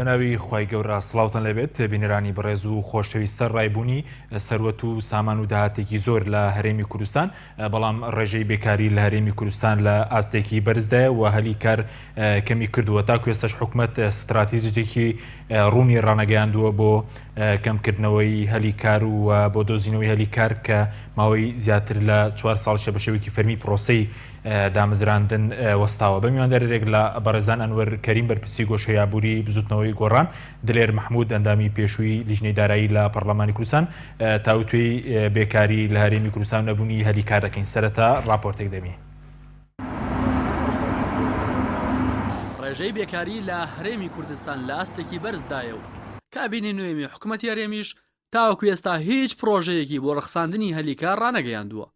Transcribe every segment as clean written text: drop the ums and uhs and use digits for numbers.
بەناوی خوای گەورە سڵاوتان لێبێت بینەرانی بەڕێز و خۆشەویست سەرڕای بوونی سەروەت و سامان و داهاتێکی زۆر لە هەرێمی کوردستان بەڵام ڕێژەی بێکاری لە هەرێمی کوردستان لە ئاستێکی بەرزدایە و هەلی کار کەمی کردووە تاکو ئێستاش حکومەت ستراتیژێکی ڕوونی ڕانەگەیاندووە بۆ کەمکردنەوەی هەلی کار و بۆ دۆزینەوەی هەلی کار کە ماوەی زیاتر لە چوار ساڵیشە بە شێوەیەکی فەرمی پرۆسەی دامەزراندن وەستاوە. بە میواندارێک لە بەڕێزان ئەنوەر کەریم بەرپرسی گۆشەی ئابووری بزوتنەوەی گۆڕان، دلێر مەحمود ئەندامی پێشووی لیژنەی دارایی لە پەڕلەمانی کوردستان تاوتوێی بێکاری لە هەرێمی کوردستان و نەبوونی هەلی کار دەکەین. سەرەتا ڕاپۆرتێک دەبینین. ڕێژەی بێکاری لە هەرێمی کوردستان لە ئاستێکی بەرزدایە و کابینەی نوێمی حکومەتی هەرێمیش تاوەکو ئێستا هیچ پڕۆژەیەکی بۆ ڕەخساندنی هەلی کار ڕانەگەیاندووە.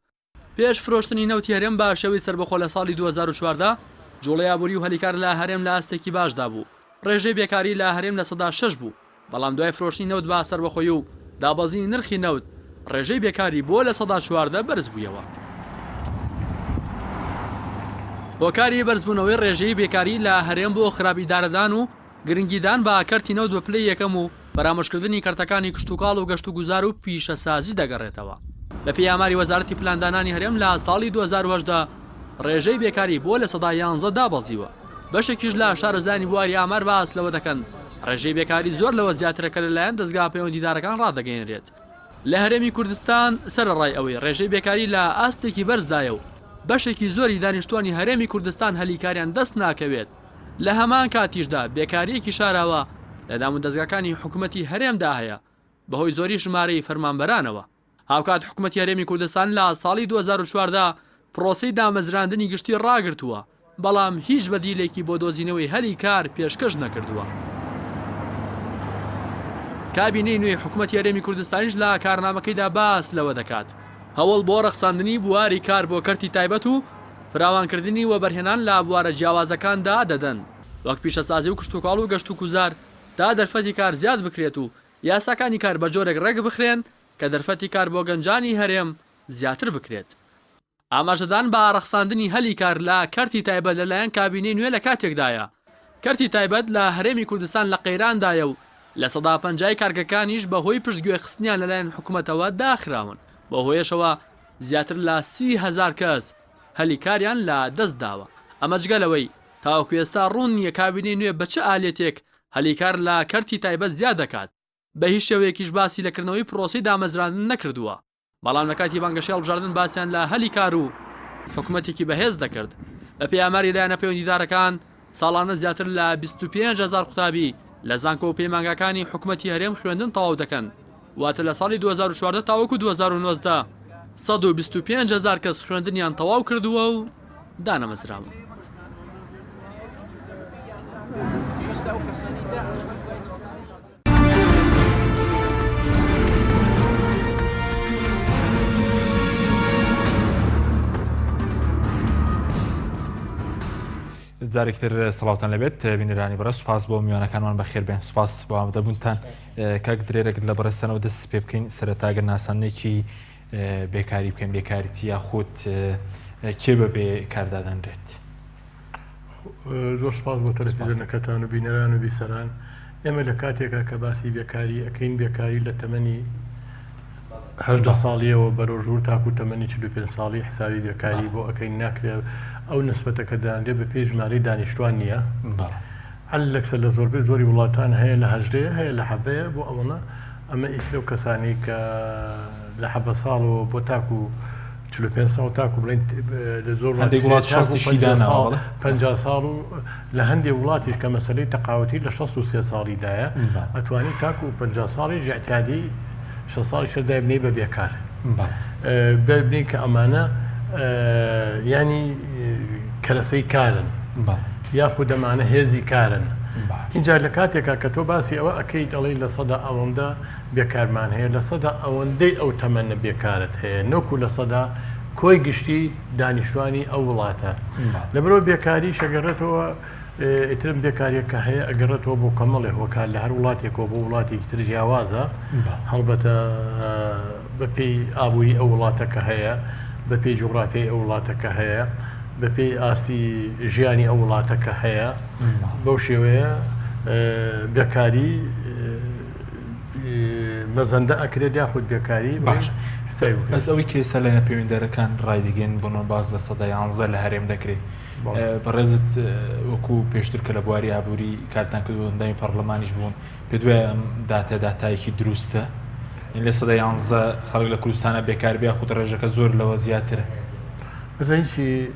پێش فرۆشتنی نەوتی هەرێم بە شێوەی سەربەخۆ لە ساڵی 2014، جوڵەی ئابووری و هەلیکار لە هەرێم لە ئاستێکی باشدا بوو، ڕێژەی بێکاری لە هەرێم 6% بوو، بەڵام دوای فرۆشتنی نەوت بە سەربەخۆیی و دابەزینی نرخی نەوت، ڕێژەی بێکاری بۆ 14% بەرزبوویەوە. هۆکاری بەرزبوونەوەی ڕێژەی بێکاری لە هەرێم بۆ خراپ ئیدارەدان و گرنگیدان بە کەرتی نەوت بە پلەی یەکەم و فەرامۆشکردنی کەرتەکانی کشتوکاڵ و گەشتوگوزار و پیشەسازی دەگەڕێتەوە. بەپێی ئاماری وەزارەتی پلاندانانی هەرێم لە ساڵی 2018 ڕێژەی بێکاری بۆ 11% دابەزیوە. بەشێکیش لە شارەزایانی بواری ئامار باس لەوە دەکەن ڕێژەی بێکاری زۆر لەوە زیاترە کە لەلایەن دەزگا پەیوەندیدارەکان ڕادەگەیەنرێت. لە هەرێمی کوردستان سەرەڕای ئەوەی ڕێژەی بێکاری لە ئاستێکی بەرزدایە و بەشێکی زۆری دانیشتوانی هەرێمی کوردستان هەلی کاریان دەست ناکەوێت، لە هەمان کاتیشدا بێکارییەکی شاراوە لە دامودەزگاکانی حکومەتی هەرێمدا هەیە بەهۆی زۆری ژمارەی فەرمانبەرانەوە. هاوکات حکومەتی هەرێمی کوردستان لە ساڵی 2014 پرۆسەی دامەزراندنی گشتی ڕاگرتووە، بەڵام هیچ بەدیلێکی بۆ دۆزینەوەی هەلی کار پێشکەش نەکردووە. کابینەی نوێی حکومەتی هەرێمی کوردستانیش لە کارنامەکەیدا باس لەوە دەکات، هەوڵ بۆ ڕەخساندنی بواری کار بۆ کەرتی تایبەت و فراوانکردنی وەبەرهێنان لە بوارە جیاوازەکاندا دەدەن، وەک پیشەسازی و کشتوکاڵ و گەشتوگوزار، تا دەرفەتی کار زیاد بکرێت و یاساکانی کار بە جۆرێک ڕێکبخرێن کە دەرفەتی کار بۆ گەنجانی هەرێم زیاتر بکرێت. ئاماژەدان بە ڕەخساندنی هەلی کار لە کەرتی تایبەت لەلایەن کابینەی نوێ لە کاتێکدایە، کەرتی تایبەت لە هەرێمی کوردستان لە قەیراندایە و پەنجای کارگەکانیش بەهۆی پشتگوێخستنیان لەلایەن حکومەتەوە داخراون، بەوهۆیەشەوە زیاتر لە 30 هەزار کەس هەلی کاریان لە دەست داوە، ئەمە جگە لەوەی تاوەکو ئێستا ڕوون نییە کابینەی نوێ بە چ ئالیەتێک هەلی کار لە کەرتی تایبەت زیاد دەکات، بە هیچ شێوەیەکیش باسی لە کردنەوەی پرۆسەی دامەزراندن نەکردووە، بەڵام لە کاتی بانگەشەی هەڵبژاردن باسیان لە هەلی کار و حکومەتێکی بەهێز دەکرد. بەپێی ئاماری لایەنە پەیوەندیدارەکان، ساڵانە زیاتر لە 25 هەزار قوتابی لە زانکۆ و پەیمانگاکانی حکومەتی هەرێم خوێندن تەواو دەکەن، واتە لە ساڵی 2014 تاوەکو 2019 125 هەزار کەس خوێندنیان تەواو کردووە و دانەمەزراون. جارێکی تر سڵاوتان لەبێت بینەرانی بەڕێز سوپاس بۆ میوانەکانمان بەخێر بێن سوپاس بۆ ئامادەبوونتان کاک درێرەک لە بەڕێزتانەوە دەست پێ بکەین سەرەتا گەر ناساندنێکی بێکاری بکەین بێکاری چی یاخود کێ بە بێ کار دادەنرێت؟ زۆر سپاس بۆ تەلەفیزیۆنەکەتان و بینەران و بیسەران ئێمە لە کاتێکا کە باسی بێکاری ئەکەین بێکاری لە تەمەنی 18 ساڵیەوە بەرەو ژوور تاکو تەمەنی 45 ساڵی حسابی بێکاری بۆ ئەکەین ناکرێت ئەو نسبەتە کە دانرێ بە پێی ژمارەی دانیشتوان نییە عەلەکسە لە زۆربەی زۆری وڵاتان هەیە لە هەژدەیە هەیە لە حەڤەیە بۆ ئەوەنە ئەمە ئیتر ئەو کەسانەی کە لە حەڤە ساڵەوە بۆ تاکو 45 ساڵ تاکو بڵێن لە زۆر هەندێک وڵات شەستیشی داناوە بەڵێ. 50 ساڵ و لە هەندێک وڵاتیش کە مەسەلەی تەقاوتی لە 63 ساڵیدایە ئەتوانی تاکو 50 ساڵیش ئیعتیادی 60 ساڵی شەر دایبنێی بە بێکار ببنی کە ئەمانە ینی کەرەسەی کارن یاخود ئەمانە هێزی کارن اینجا لە کاتێکا کە تۆ باسی ئەوە ئەکەیت ئەڵێی لەسەدا ئەوەندە بێکارمان هەیە لەسەدا ئەوەندەی ئەو تەمەنە بێکارت هەیە نەوکو لەسەدا کۆی گشتی دانیشتوانی ئەو وڵاتە لەبەرئەوە بێکاریش ئەگەڕێتەوە ئیترم بێکاریەک کە هەیە ئەگەڕێتەوە بۆ کۆمەڵێ هۆکار لە هەر وڵاتێکەوە بۆ وڵاتێکی تر جیاوازە هەڵبەتە بەپێی ئابووری ئەو وڵاتە کە هەیە، بەپێی جوغرافیای ئەو وڵاتە کە هەیە، بەپێی ئاستی ژیانی ئەو وڵاتە کە هەیە، بەو شێوەیە. بێکاری مەزەندە ئەکرێت یاخود بێکاری باش بەس ئەوەی کە ئێستا لایەنە پەیوەندیدارەکان ڕایدەگەن بۆ نۆ باس لە 11% لە هەرێم دەکرێت بەڕێزت وەکو پێشتر کە لە بواری ئابووری کارتان کردو ئەندامی پەرلەمانیش بوون پێ دوای ئەم داتا داتایەکی دروستە لە 11% خەڵک لە کوردستانە بێکار بیا خود ڕێژەکە زۆر لەوە زیاترە بەزانیی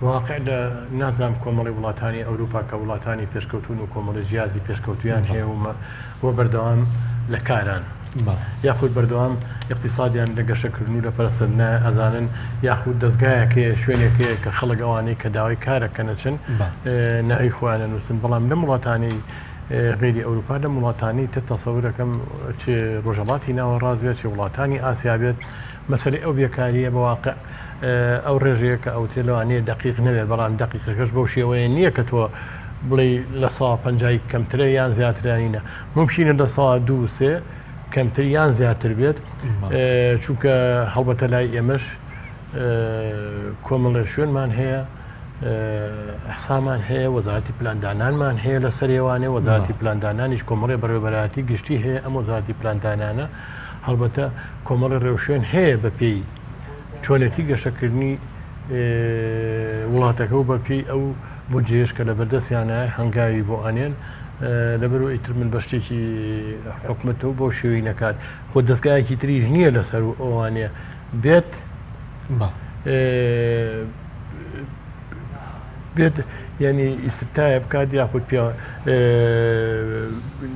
واقع لە نازانم کۆمەڵی وڵاتانی ئەوروپا کە وڵاتانی پێشکەوتوون و کۆمەڵی جیازی پێشکەوتویان هەیە و و بەردەوام لە کاران یاخود بەردەوام اقتصادیان لە گەشەکردن و لە پەرەسەندنە ئەزانن یاخود دەستگایەک هەیە شوێنێک هەیە کە خەڵک ئەوانەی کە داوای کارەکە نەچن ناوی خۆیان نووسن بەڵام لەم وڵاتانی غیری ئەوروپا لەم وڵاتانی تر تەسەورەکەم چ ڕۆژهەڵاتی ناوەڕاست بێت چ وڵاتانی ئاسیا بێت مەسەلەی ئەو بێکارییە بە واقع ئەو ڕێژەیە کە ئەوترێ لەوانەیە دەقیق نەبێت، بەڵام دەقیقەکەش بەو شێوەیە نییە کە تۆ بڵێی لە سا پەنجای کەمترە یان زیاترە یانی نا، مومکینە لە سا دوو سێ کەمتر یان زیاتر بێت، چونکە هەڵبەتە لای ئێمەش کۆمەڵێ شوێنمان هەیە، ئەحسامان هەیە، وەزارەتی پلاندانانمان هەیە لە سەرێوانێ، وەزارەتی پلاندانانیش کۆمەڵێ بەڕێوەبەرایەتی گشتی هەیە، ئەم وەزارەتی پلاندانانە هەڵبەتە کۆمەڵی ڕێوشوێن هەیە بە پێی چۆنێتی گەشەکردنی وڵاتەکە و بە پێی ئەو بودجەیەش کە لەبەردەستیانە هەنگاوی بۆ ئەنێن لەبەرو ئیتر من بە شتێکی حکومەتەوە بەو شێوەی نەکات خۆ دەستگایەکی تریش نییە لەسەر و ئەوانێ بێت بێت یعنی ئیستفتایە بکات یاخود پێ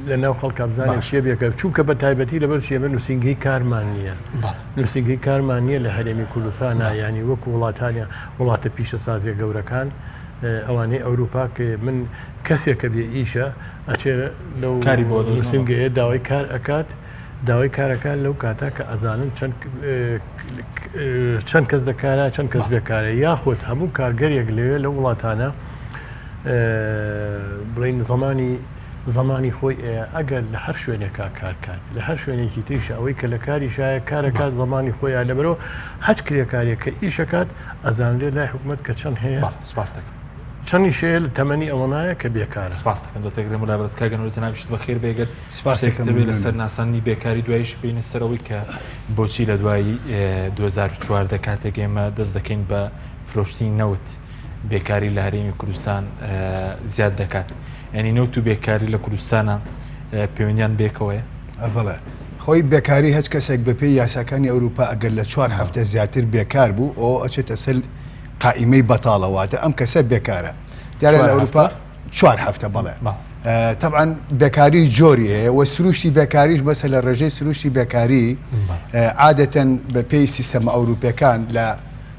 لە ناو خەڵکا بزانێت چیە بێکە چونکە بە تایبەتی لەبەر چیە بە نووسینگەی کارمان نییە نووسینگەی کارمان نییە لە هەرێمی کوردستانە ینی وەکو وڵاتانە وڵاتە پیشەسازیە گەورەکان ئەوانەی ئەوروپا کە من کەسێکە بێ ئیشە ئەچێ لەو کاری بۆ نووسینگەیە داوای کار ئەکات داوای کارەکان لەو کاتە کە ئەزانن چەند چەند کەس دەکارە چەند کەس بێکارە یاخود هەموو کارگەرێک لەوێ لە وڵاتانە بڵین زمانی زمانی خۆی ئەگەر لە هەر شوێنێکا کارکات لە هەر شوێنێکی تریش ئەوەی کە لە کاری شایە کارەکات زمانی خۆیان لەبەرەوە هەچ کرێکارێک کە ئیشەکات ئەزانرێت لای حکوومەت کە چەند هەیە سپاس دەکەم. چەندیش هەیە لە تەمەنی ئەوەنایە کە بێکارە. سپاست دەکەم دکتۆر گرێم ولا بەرز کاک ئەنوەر جەنابیشت بەخێر بێ گەر شتێکت هەبێ لەسەر ناساندنی بێکاری دوایش بینە سەر ئەوەی کە بۆچی لە دوای 2014 کاتێک ئێمە دەست دەکەین بە فرۆشتنی نەوت بێکاری لە هەرێمی کوردستان زیاد دەکات ینی نەوت و بێکاری لە کوردستانە پەیوەندیان بێکەوەیە بەڵێ خۆی بێکاری هەچ کەسێک بەپێی یاساکانی ئەوروپا ئەگەر لە چوار هەفتە زیاتر بێکار بوو ئەو ئەچێتە سەر قائیمەی بەتاڵە واتە ئەم کەسە بێکارە دیارە لە ئەوروپا چوار هەفتە بەڵێ طبعا بێکاری جۆری هەیە و سروشتی بێکاریش بەسە لە ڕێژەی سروشتی بێکاری عادەتەن بە پێی سیستەمە ئەوروپیەکان لە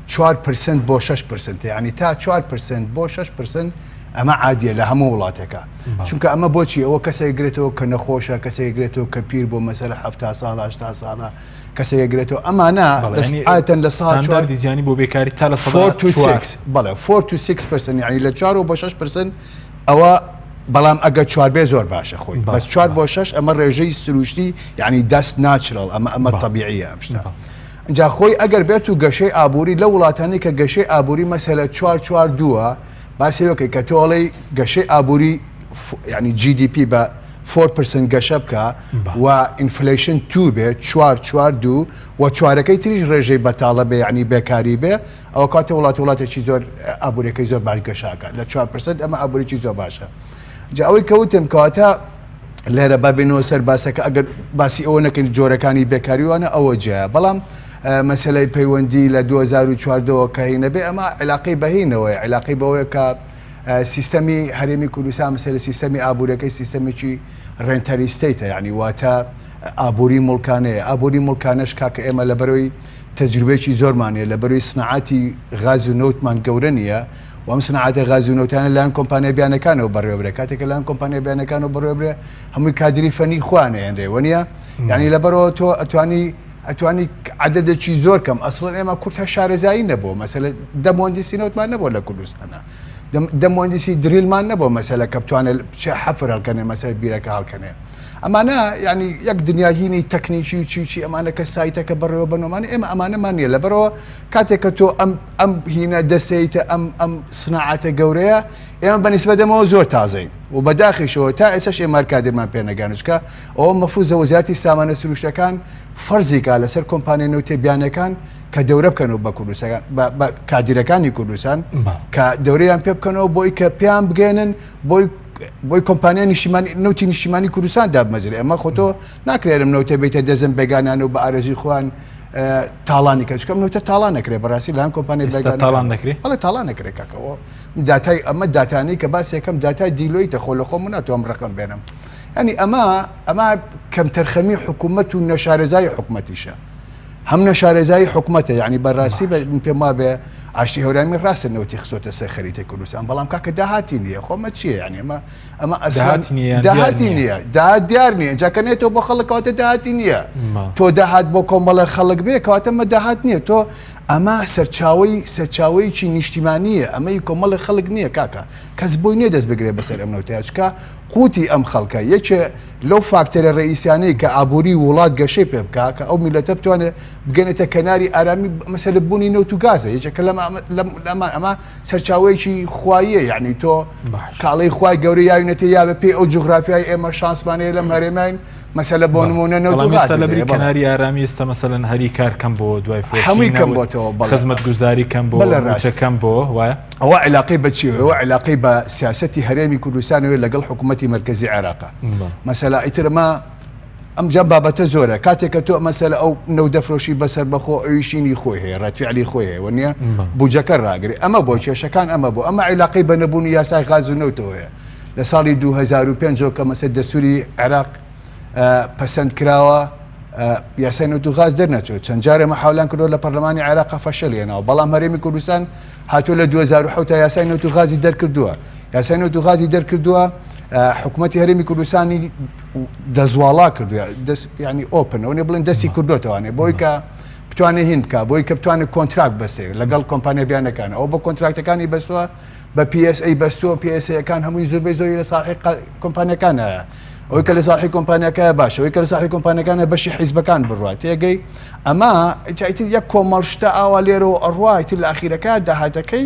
4 percent بۆ 6 percent ینی تا 4 percent بۆ 6 percent ئەمە عادیە لە هەموو وڵاتێکە چونکە ئەمە بۆچی ئەوە کەسێک گرێتەوە کە نەخۆشە کەسێک گرێتەوە کە پیر بۆ مەسەلە ه ساڵ 80 ساڵە کەسێک گرێتەوە ئەمانە عادەتەن لە سا چوار دیزیانی بۆ بێکاری تا لە 4 to 6 بەڵێ 4 to 6 percent یعنی لە 4 بۆ 6 percent ئەوە بەڵام ئەگە چوار بێ زۆر باشە خۆی بەس چوار بۆ شش ئەمە ڕێژەی سروشتی یعنی دەست natural ئەمە ئەمە تەبیعیە ئەم شتە جا خۆی ئەگەر بێت و گەشەی ئابووری لە وڵاتانی کە گەشەی ئابووری مەسەلە چوار چوار دووە باسیەکەی کە تۆڵەی گەشەی ئابووری یعنی GDP بە four percent گەشە بکا و inflation two بێ چوار چوار دوو و چوارەکەی تریش ڕێژەی بەتاڵە بێ یعنی بێکاری بێ ئەوە کاتێ وڵات وڵاتێکی زۆر ئابووریەکەی زۆر باش گەشاکە لە چوار percent ئەمە ئابووریی زۆر باشە جا ئەوەی کەوتم کەواتە لێرە با بێنەوە سەر باسەکە ئەگەر باسی ئەوە نەکەین جۆرەکانی بێکاریوانە ئەوە جیایە بەڵام مەسلەی پەیوەندی لە 2014ەوە کە هینە بێ ئەمە علاقەی بەهینەوەی علاقەی بەوەیە کە سیستەمی هەرێمی کوردستان مەسەلە سیستەمی ئابوورەکەی سیستەمێکی rentier state ە یعنی واتە ئابووری موڵکانەیە ئابووری موڵکانەش کاکە ئێمە لەبەرەوەی تەجروبەیەکی زۆرمان هەیە لەبەرەوەی سنعاتی غاز و نەوتمان گەورە نییە و ئەم سنعاتە غاز و نەوتانە لایەن کۆمپانیا بیانەکانەوە بەڕێوەبرێ کاتێک کە لایەن کۆمپانیا بیانەکانەوە بەڕێوەبرێ هەمووی کادری فەنی خۆیان ئەهێنرێ وەنیە یعنی لەبەرەوە تۆ ئەتوانی ئەتوانی عەدەدێکی زۆر کەم ئەسڵەن ئێمە کورد هەر شارەزایی نەبووە مەسەلە دە مهندسی نەوتمان نەبووە لە کوردستانە دە مهندسی drill مان نەبووە مەسەلە کە بتوانێت بچێ حەفر هەڵکەنێ مەسەلە بیرەکە هەڵکەنێ. ئەمانە یعنی یەک دنیا هینی تەکنیکی و چی و چی ئەمانە کە سایتەکە بەڕێوە بەنۆمانە ئێمە ئەمانەمان نییە لەبەرەوە کاتێک کە تۆ ئەم ئەم هینە دەسەیتە ئەم ئەم سناعەتە گەورەیە ئێمە بە نیسبەت ئەمەوە زۆر تازەین و بەداخیشەوە تا ئێستاش ئێمە هەر کادرمان پێ نەگان چونکە ئەوە مەفروزە وەزارەتی سامانە سروشتەکان فەرزی کا لەسەر کۆمپانیا نەوتیە بیانەکان کە دەورە بکەنەوە بە کوردستان بە کادیرەکانی کوردستان کە دەورەیان پێ بکەنەوە بۆی کە پێیان بگەێنن بۆی بۆی کۆمپانیا نیشتیمانی نەوتی نیشتیمانی کوردستان دابمەزرێ ئەمە خۆ تۆ ناکرێرم نەوتە بیتە دەزم بێگانان و بە ئارەزوی خۆیان تاڵانی کە چکەم نەوتە تاڵان نەکرێ بەڕاستی لەم کۆمپانیا تاڵان دەکرێ بەڵێ تاڵان نەکرێ کاکەەوە داتای ئەمە داتانی کە باس یەکەم داتای دیلۆیتە خۆ لە خۆم ناتوانم ڕقم بێنم ینی ئەمە ئەمە کەمتەرخەمی حکوومەت و نەشارەزای حکوومەتیشە هەم نەشارەزایی حکومەتە یعنی بەڕاستی بە من پێم وابێ ئاشتی هەورامی ڕاستە نەوتی خستۆتە سەر خەریتەی کوردستان بەڵام کاکە داهاتی نییە خۆمە چییە یعنی ئەمە ئەمە ئەسڵەن داهاتی نییە یان دیار داهاتی نییە؟ نییە داهات دیار نییە جا کە نێتەوە بۆ خەڵک کەواتە داهاتی نییە ما. تۆ داهات بۆ کۆمەڵە خەڵک بێ کەواتە ئەمە داهات نییە تۆ ئەمە سەرچاوەی سەرچاوەیەکی نیشتیمانییە ئەمەی کۆمەڵی خەڵک نییە کاکە کەس بۆی نییە دەست بگرێ بەسەر ئەم نەوتەیە چکە قوتی ئەم خەڵکە یەکێ لەو فاکتەرە ڕەئیسیانەی کە ئابووری وڵات گەشەی پێ بکا کە ئەو میللەتە بتوانێت بگەنێتە کەناری ئارامی مەسەلە بوونی نەوت و گازە یەکێکە لەم لەم ئەمە سەرچاوەیەکی خواییە یعنی تۆ کاڵی خوای گەورە یاوینەتە یا بە پێی ئەو جوغرافیای ئێمە شانسمان هەیە لەم هەرێمین مەسەلە بۆ نمونە نەوت و گاز لە بری کەناری ئارامی ئێستا مەسەلەن هەری کار کەم بۆ دوای هەمووی کەم بۆتەوە خزمەتگوزاری کەم بۆ مووچە کەم بۆ وایە ئەوە عیلاقەی بە چیەوە؟ ئەوە عیلاقەی بە سیاسەتی هەرێمی کوردستانەوەیە لەگەڵ حکوومەتی مەرکەزی عێراقە. مەسەلا ئیتر ئەمە ئەم جا بابەتە زۆرە کاتێک کە تۆ مەسەلە ئەو نەودەفرۆشی بەسەر بەخۆ ئەویشینی خۆی هەیە ڕەتفعلی خۆی هەیە وە نیە بودجەکە ڕاگری ئەمە بۆ کێشەکان ئەمە بۆ ئەمە عیلاقەی بە نەبوونی یاسای غاز و نەوتەوەیە لە ساڵی 2005 کە مەسە دەستوری عێراق پەسەند کراوە یاسای نەوت و غاز دەرنەچوو چەند جارێ مەحاولان کردو لە پەرلەمانی عێراق فەشەل هێناوە بەڵام هەرێمی کوردستان هاتووە لە 2007 یاسای نەوت و غازی دەرکردووە یاسای نەوت و غازی دەرکردووە حکوومەتی هەرێمی کوردستانی دەزواڵا کردووە دەست ینی open ئەوە بڵێن دەستی کردوتەوانێ بۆی کە بتوانێت هین بکە بۆی کە بتوانێت contract بەسێ لەگەڵ کۆمپانیا بیانەکان ئەو بە contract ەکانی بەسوە بە PSA بەستووە PSA ەکان هەمووی زۆربەی زۆری لە ساحی کۆمپانیەکان هەیە ئەوەی کە لە ساحی کۆمپانیەکە باشە ئەوەی کە لە ساحی کۆمپانیەکانە بەشی حیزبەکان بڕوا تێگەی ئەمە ئیتر یەک کۆمەڵ شتە ئاوا لێرەوە ئەڕوا ئیتر لە ئاخیرەکە داهاتەکەی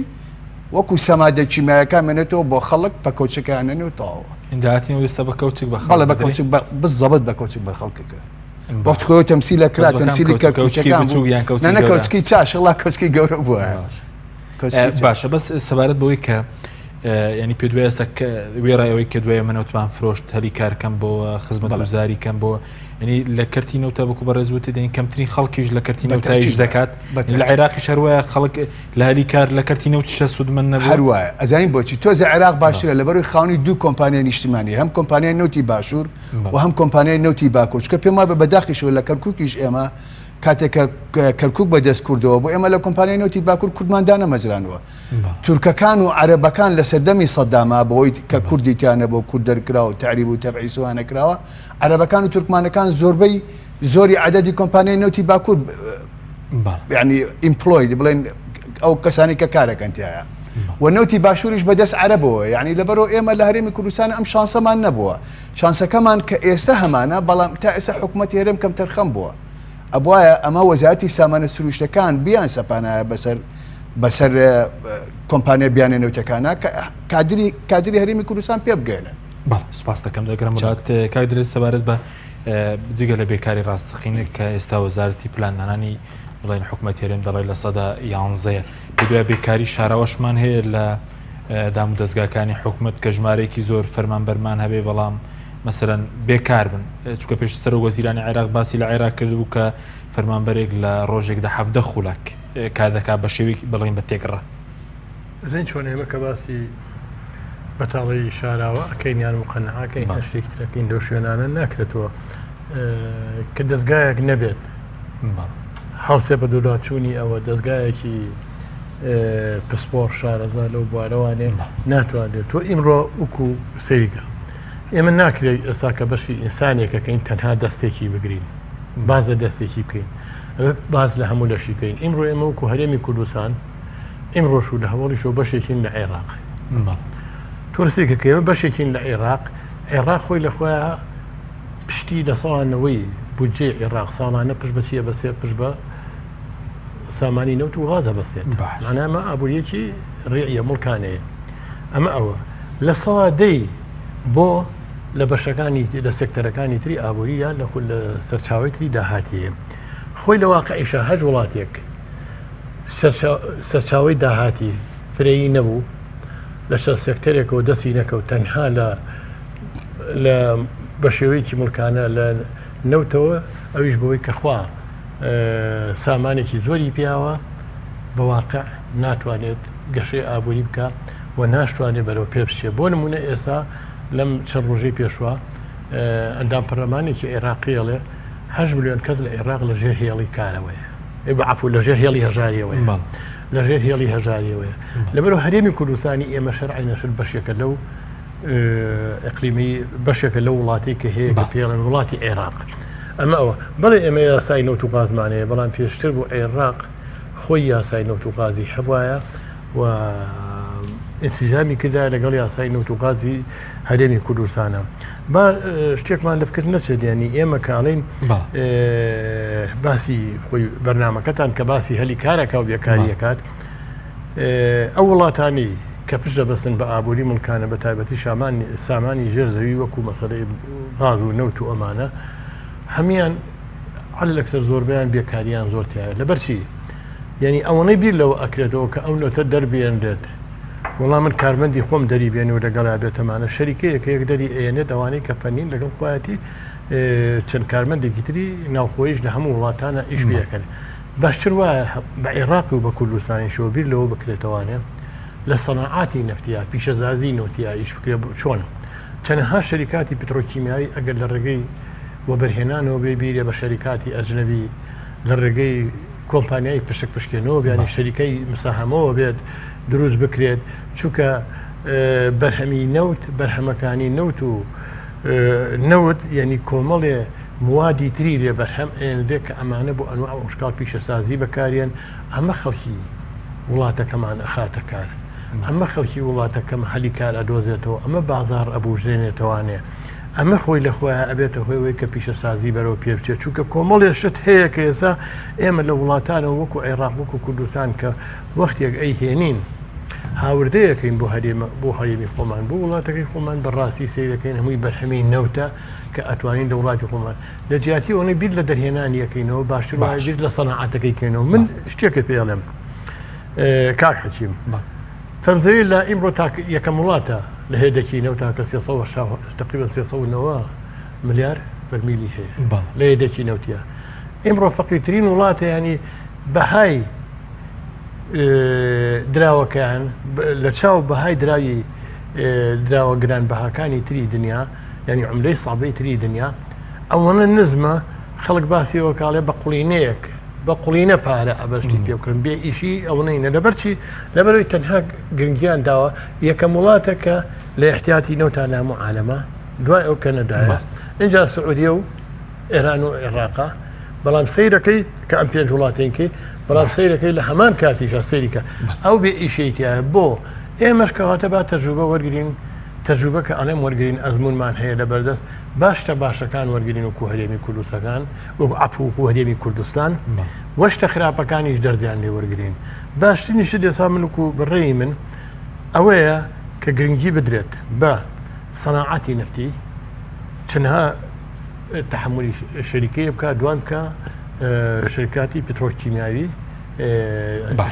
وەکو سەمادە کیمیایەکان مێنێتەوە بۆ خەڵک بە کەوچەکەیانەنێ و تەواوە. داهاتی نەوت ئێستا بە کەوچک بە خەڵک بەڵێ بە کەوچک بزەبت بە کەوچک بەر خەڵکەکە. وەخت خۆی تەمسیلە کرا تەمسیلی کەرکوچەکان بوو نە کەوچکی چاشڵا کەوچکی گەورە بووە. باشە بەس سەبارەت بەوەی کە ینی پێ دوای ئێستا وێڕای ئەوەی کە دوای منەوتمان فرۆشت هەلی کارکەم بۆ خزمەت گوزاری کەم بۆ ینی لە کەرتی نەوتە بکو بەڕێز وتی دەین کەمترین خەڵکیش لە کەرتی نەوتایش دەکات لە عێراقی شەروایە خەڵک لە هەلی کار لە کەرتی نەوتیشە سوودمەند نەبوو هەروایە ئەزانین بۆچی تۆزە عێراق باشترە لەبەروی خاونی دوو کۆمپانیای نیشتیمانی هەم کۆمپانیای نەوتی باشوور و هەم کۆمپانیای نەوتی باکوور چکە پێم وابێ بەداخیشەوە لە کەرکووکیش ئێمە کاتێک کە کەرکوک بە دەست کوردەوە بۆ ئێمە لە کۆمپانیای نەوتی باکوور کوردمان دانەمەزرانوە تورکەکان و عەرەبەکان لە سەردەمی سەداما بەوەی کە کوردی تیا نەبوو کورد دەرکرا و تەعریب و تەبعیس و وانە کراوە عەرەبەکان و تورکمانەکان زۆربەی زۆری عەدەدی کۆمپانیای نەوتی باکوور یعنی employed بڵێن ئەو کەسانی کە کارەکەن تایە و نەوتی باشووریش بەدەست عەرەبەوە یعنی لەبەرەوە ئێمە لە هەرێمی کوردستان ئەم شانسەمان نەبووە شانسەکەمان کە ئێستا هەمانە بەڵام تا ئێستا حکوومەتی هەرێم کەم تەرخەم بووە ئەبوایە ئەمە وەزارەتی سامانە سروشتەکان بیان سەپانایە بەسەر بەسەر کۆمپانیا بیانە نەوتەکانە کە کادری کادری هەرێمی کوردستان پێ بگەێنن. بەڵێ سوپاس دەکەم دەگەرم وڵات کاک درێ سەبارەت بە جگە لە بێکاری ڕاستەقینە کە ئێستا وەزارەتی پلاندانانی بڵێن حکوومەت هەرێم دەڵێ لە سەدا یانزەیە دوای بێکاری شاراوەشمان هەیە لە دام و دەستگاکانی حکوومەت کە ژمارەیەکی زۆر فەرمانبەرمان هەبێ بەڵام مەسەرەن بێکار بن چکە پێش سەر وەزیرانی عێراق باسی لە عێراق کردبوو کە فەرمانبەرێک لە ڕۆژێکدا حەفدە خولەک کار دەکات بە شێوەیەک بڵێن بە تێکڕا. زین چۆن ئێمە کە باسی بەتاڵی شاراوە ئەکەین یان مقەنعەکەین هەر شتێکی ترەکەین لەو شوێنانە ناکرێتەوە کە دەستگایەک نەبێت هەڵسێ بە دوولاچوونی ئەوە دەستگایەکی پسپۆڕ شارەزا لەو بوارەوانێ ناتوانێت تۆ ئیمڕۆ وکو سەیرکە ئێمە ناکرێت ئێستا کە بەشی ئینسانێکەکەین تەنها دەستێکی بگرین باز لە دەستێکی بکەین باز لە هەموو لەشی بکەین ئیمڕۆ ئێمە وکو هەرێمی کوردستان ئیمڕۆش و لە هەوڵیشەوە بەشێکین لە عێراق تورسێکە کە ئێمە بەشێکین لە عێراق عێراق خۆی لە خۆیان. پشتی لە سەوا نەوەی بودجەی عێراق ساڵانە پشت بە چی ئەبەسێت؟ پشت بە سامانی نەوت و غاز ئەبەسێت. مانا ئەمە ئابووریەکی ڕیعیە مڵکانەیە. ئەمە ئەوە لە سەوا دەی بۆ لە بەشەکانی لە سێکتەرەکانی تری ئابووریە لە خول لە سەرچاوی تری داهاتیە. خۆی لە واقعیشا هەر وڵاتێک سەرچاوەی داهاتی فرەیی نەبوو لە چەند سێکتەرێکەوە دەستی نەکەوت تەنها لە لە بە شێوەیەکی مڵکانە لە نەوتەوە ئەویش بەوەی کە خوا سامانێکی زۆری پیاوە بە واقع ناتوانێت گەشەی ئابووری بکە و ناشتوانێت بەرەو پێ بچێت بۆ نمونە ئێستا لەم چەند ڕۆژەی پێشوە ئەندام پەرلەمانێکی عێراقیڵێ 8 میلیۆن کەس لە عێراق لە ژێر هێڵی کارەوەیە عفو لە ژێر هێڵی هەژاریەوەیە لە ژێر هێڵی هەژاریەوەیە لەبەرو هەرێمی کوردستانی ئێمە شەرعی نەشر بەشێکە لەو ئەقلیمی بەشێکە لەو وڵاتی کە هەیە کە پێڵێن وڵاتی عێراق ئەمە ئەوە بەڵێ ئێمە یاسای نەوت و غازمانەیە بەڵام پێشتر بۆ عێراق خۆی یاسای نەوت و غازی هەبواە و ئینسیجامی کردا لەگەڵ یاسای نەوت و غازی هەرێمی کوردستانە با شتێکمان لە فکر نەچێت ینی ئێمە کاڵین باسی خۆی بەرنمەکەتان کە باسی هەلی کارەکە و بێکاریەکات ئەو وڵاتانی کە پشت دەبەستن بە ئابووری مڵکانە بە تایبەتی شامانی سامانی ژێر زەوی وەکو مەسەلەی غاز و نەوت و ئەمانە هەمان عەلەکسەر زۆربیان بێکاریان زۆر تایە لەبەرچی یعنی ئەوەنەی بیر لەوە ئەکرێتەوە کە ئەو نەوتە دەربێنرێت وەڵا من کارمەندی خۆم دەری بێن و لەگەڵا بێتەمانە شەریکەیە کە یەک دەری ئەیەنێت ئەوانەی کە فەنین لەگەڵ خۆیەتی چەند کارمەندێکی تری ناوخۆیش لە هەموو وڵاتانە ئیش پێەکەن باشتر وایە بە عێراق و بە کوردستانیشەوە بیر لەوە بکرێتەوانێ لە سەناعاتی نەفتیا پیشەسازی نەوتیا ئیش بکرێت چۆن چەنەها شەریکاتی پترۆکیمیایی ئەگەر لە ڕێگەی وەبەرهێنانەوە بێ بیرێ بە شەریکاتی ئەجنەبی لە ڕێگەی کۆمپانیای پشک پشکێنەوە بیانی شەریکەی مساهەمەوە بێت دروست بکرێت چونکە بەرهەمی نەوت بەرهەمەکانی نەوت و نەوت یعنی کۆمەڵێ موادی تری لێ بەرهەم ئێنرێ کە ئەمانە بۆ ئەنواع و ئەشکال پیشەسازی بەکارێن ئەمە خەڵکی وڵاتەکەمان ئەخاتە کار ئەمە خەڵکی وڵاتەکەم هەلی کار ئەدۆزێتەوە ئەمە بازار ئەبوژێنێتەوانێ ئەمە خۆی لە خۆیان ئەبێتە هۆی ئەوەی کە پیشەسازی بەرەو پێ بچێت چونکە کۆمەڵێ شت هەیە کە ئێستا ئێمە لە وڵاتانەوە وەکو عێراق وەکو کوردستان کە وەختێک ئەیهێنین هاوردەیەکەین بۆ هەرێمە بۆ هەرێمی خۆمان بۆ وڵاتەکەی خۆمان بەڕاستی سەیرەکەین هەمووی بەرهەمی نەوتە کە ئەتوانین لە وڵاتی خۆمان لە جیاتی ئەوەی بیر لە دەرهێنانی یەکەینەوە باشتر وایە بیر لە سەناعەتەکەی کەینەوە من شتێکە پێڵێم کاک حەکیم فەنزوێلا ئیمڕۆ تاک یەکەم وڵاتە لە هێدەکی نەوت تاکە تقریبا 390 ملیار بەرمیلی هەیە لە هێدەکی نەوتە ئیمڕۆ فەقیرترین وڵاتە ینی بەهای دراوەکەیان لە چاو بەهای دراوی دراوە گران بەهاکانی تری دنیا یعنی عملەی سابەی تری دنیا ئەوەنە نزمە خەڵک باسیەوە کاڵێ بە قوڵینەیەک بە قوڵینە پارە ئەبەشتی پێ بکڕن بێ ئیشی ئەوەنەینە لەبەر چی لەبەرەوەی تەنها گرنگیان داوە یەکەم وڵاتە کە لە احتیاتی نەوتا لە هەموو عالەمە دوای ئەو کەنەدایە اینجا سعودیە و ئێران و عێراقا بەڵام سیرەکەی کە ئەم پێنج وڵاتێنکەی بەڵام سیرەکەی لە هەمان کاتیشا سەیریکە ئەو بێ ئیشەی تایە بۆ ئێمەش کەواتە با تەجروبە وەرگین تەجروبە کە ئەڵێم وەرگین ئەزمونمان هەیە لە بەردەست باشتە باشەکان وەرگین وەکو هەرێمی کوردستەکان وەکو عەفو وەکو هەرێمی کوردستان وە شتە خراپەکانیش دەردیان لێ وەرگین باشترین شت ئێستا من وەکو بڕێی من ئەوەیە کە گرنگی بدرێت بە سەناعەتی نەفتی چەنها تحملی شەریکەیە بکە دوان بکە شەریکاتی پترۆکیمیاوی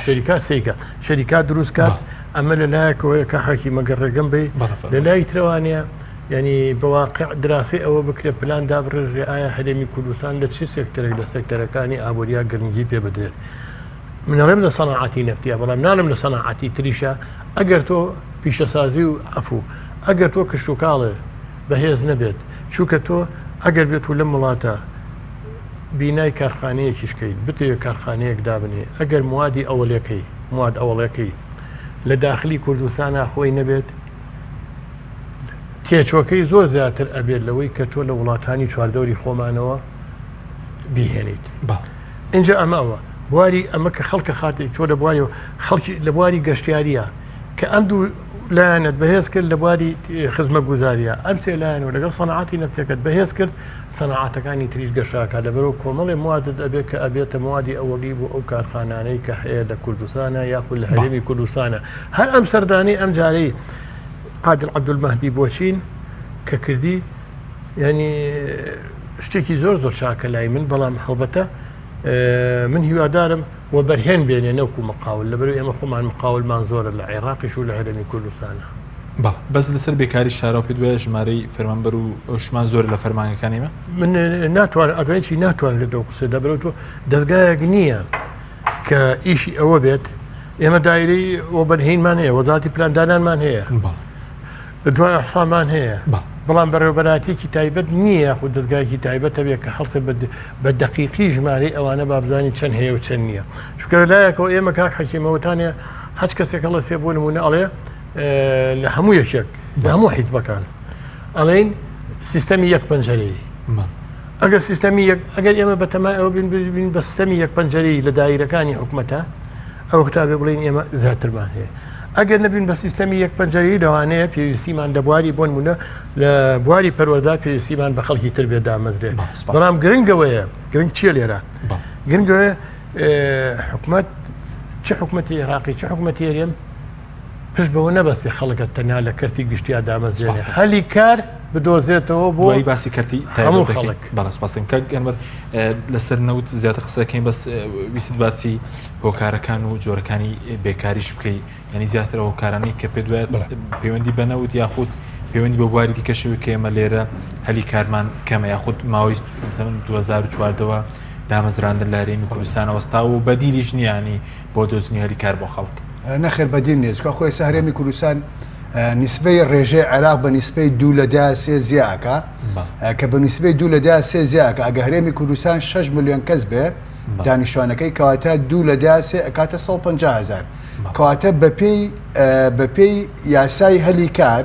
شەریکات سیکە شەریکات دروست کات ئەمە لەلایەکەوەیە کە حاکی مەگەر ڕێگەم بی لە لای ترەوانە یانی بە واقع دراسەی ئەوە بکرێت پلان دابڕێژرێ ئایا هەرێمی کوردستان لە چ سێکتەرێک لە سێکتەرەکانی ئابووریا گرنگی پێ بدرێت من ئەڵێم لە سەناعەتی نەفتیە بەڵام ناڵێم لە سەناعەتی تریشە ئەگەر تۆ پیشەسازی و عەفوو ئەگەر تۆ کشتوکاڵێ بەهێز نەبێت چونکە تۆ ئەگەر بێت و لەم وڵاتە بینای کارخانەیەکیش کەیت بتەوێت کارخانەیەک دابنێ ئەگەر موادی ئەوەلەکەی مواد ئەوەڵەکەی لە داخلی کوردستانا خۆی نەبێت تێچوەکەی زۆر زیاتر ئەبێت لەوەی کە تۆ لە وڵاتانی چواردەوری خۆمانەوە بیهێنیت اینجا ئەمە ئەوە بواری ئەمە کە خەڵکە خاتی تۆ لە بواری خەڵکی لە بواری گەشتیاریە کە ئەم دوو لایەنت بەهێز کرد لە بواری خزمەتگوزاریە ئەم سێ لایەن و لەگەڵ سەنعاتی نەفتەکەت بەهێز کرد سەنعاتەکانی تریش گەشاکە لەبەرەوە کۆمەڵێ موادت ئەبێت کە ئەبێتە موادی ئەوەلی بۆ ئەو کارخانانەی کە هەیە لە کوردستانە یاخود لە هەرێمی کوردستانە هەر ئەم سەردانی ئەم جارەی عادل عەبدولمەهدی بۆ چین کە کردی ینی شتێکی زۆر زۆر چاکە لای من بەڵام هەڵبەتە من هیوادارم وەبەرهێن بێنێ نەوکو مقاول لەبەرو ئێمە خۆمان مقاولمان زۆرە لە عێراقیش و لە هەرێمی کوردستانە. بەڵێ بەس لەسەر بێکاری شاراو پێت وایە ژمارەی فەرمانبەر و ئەوشمان زۆرە لە فەرمانگەکانی ئێمە؟ من ناتوانم ئەزانی چی ناتوانم لە دەو قسە لەبەرو تۆ دەزگایەک نییە کە ئیشی ئەوە بێت ئێمە دایرەی وەبەرهێنمان هەیە وەزارەتی پلاندانانمان هەیە بەڵێ. دوای ئەحسامان هەیە بەڵام بەڕێوەبەرایەتیەکی تایبەت نییە یاخود دەزگایەکی تایبەت هەبێت کە هەڵسێ بە دەقیقی ژمارەی ئەوانە با بزانین چەند هەیە و چەند نییە چونکە لە لایەکەوە ئێمە کاک حەکیمەوەتانێ هەچ کەسێک هەڵەسێ بۆ نمونە ئەڵێ لە هەموو یەکێک لە هەموو حیزبەکان ئەڵێن سیستەمی یەک پەنجەرەیی ئەگەر سیستەمی یەک ئەگەر ئێمە بەتەمای ئەوە بین بین بە سیستەمی یەک پەنجەرەیی لە دایرەکانی حکومەتە ئەو وەختە بڵێین ئێمە زیاترمان هەیە ئەگەر نەبین بە سیستەمی یەک پەنجەرەیی لەوانەیە پێویستیمان لە بواری بۆ نمونە لە بواری پەروەردە پێویستیمان بە خەڵکی تر بێت دامەزرێت بەڵام گرنگەوەیە گرنگ چییە لێرە گرنگەوەیە حکومت چ حکومەتی عێراقی چ حکومەتی هەرێم پشت بەوە نەبەستێ خەڵکە تەنها لە کەرتی گشتیا دامەزرێنێ هەلی کار بدۆزێتەوە بۆ دوایی باسی کەرتی هەموو خەڵک. بەڵێ سپاس دەکەم کاک ئەنوەر لەسەر نەوت زیاتر قسە دەکەین بەس ویست باسی هۆکارەکان و جۆرەکانی بێکاریش بکەی ینی زیاتر هۆکارانەی کە پێ دوایە پەیوەندی بە نەوت یاخود پەیوەندی بە بواری دیکەشەوە کە ئێمە لێرە هەلی کارمان کەمە یاخود ماوەی 2014ەوە دامەزراندن لە هەرێمی کوردستانەوە وەستا و بەدیلیش نییە بۆ دۆزینی هەلی کار بۆ خەڵک. نەخێر بەدیل نییە چونکە خۆی ئێستا هەرێمی کوردستان نیسبەی ڕێژەی عێراق بە نیسبەی دوو لە دە سێ زیا ئەکا کە بە نیسبەی دوو لە دە سێ زیا ئەکا ئەگە هەرێمی کوردستان 6 ملیۆن کەس بێ دانیشتوانەکەی کەواتە دوو لە دە سێ ئەکاتە 150 هزار کەواتە بەپێی بەپێی یاسای هەلی کار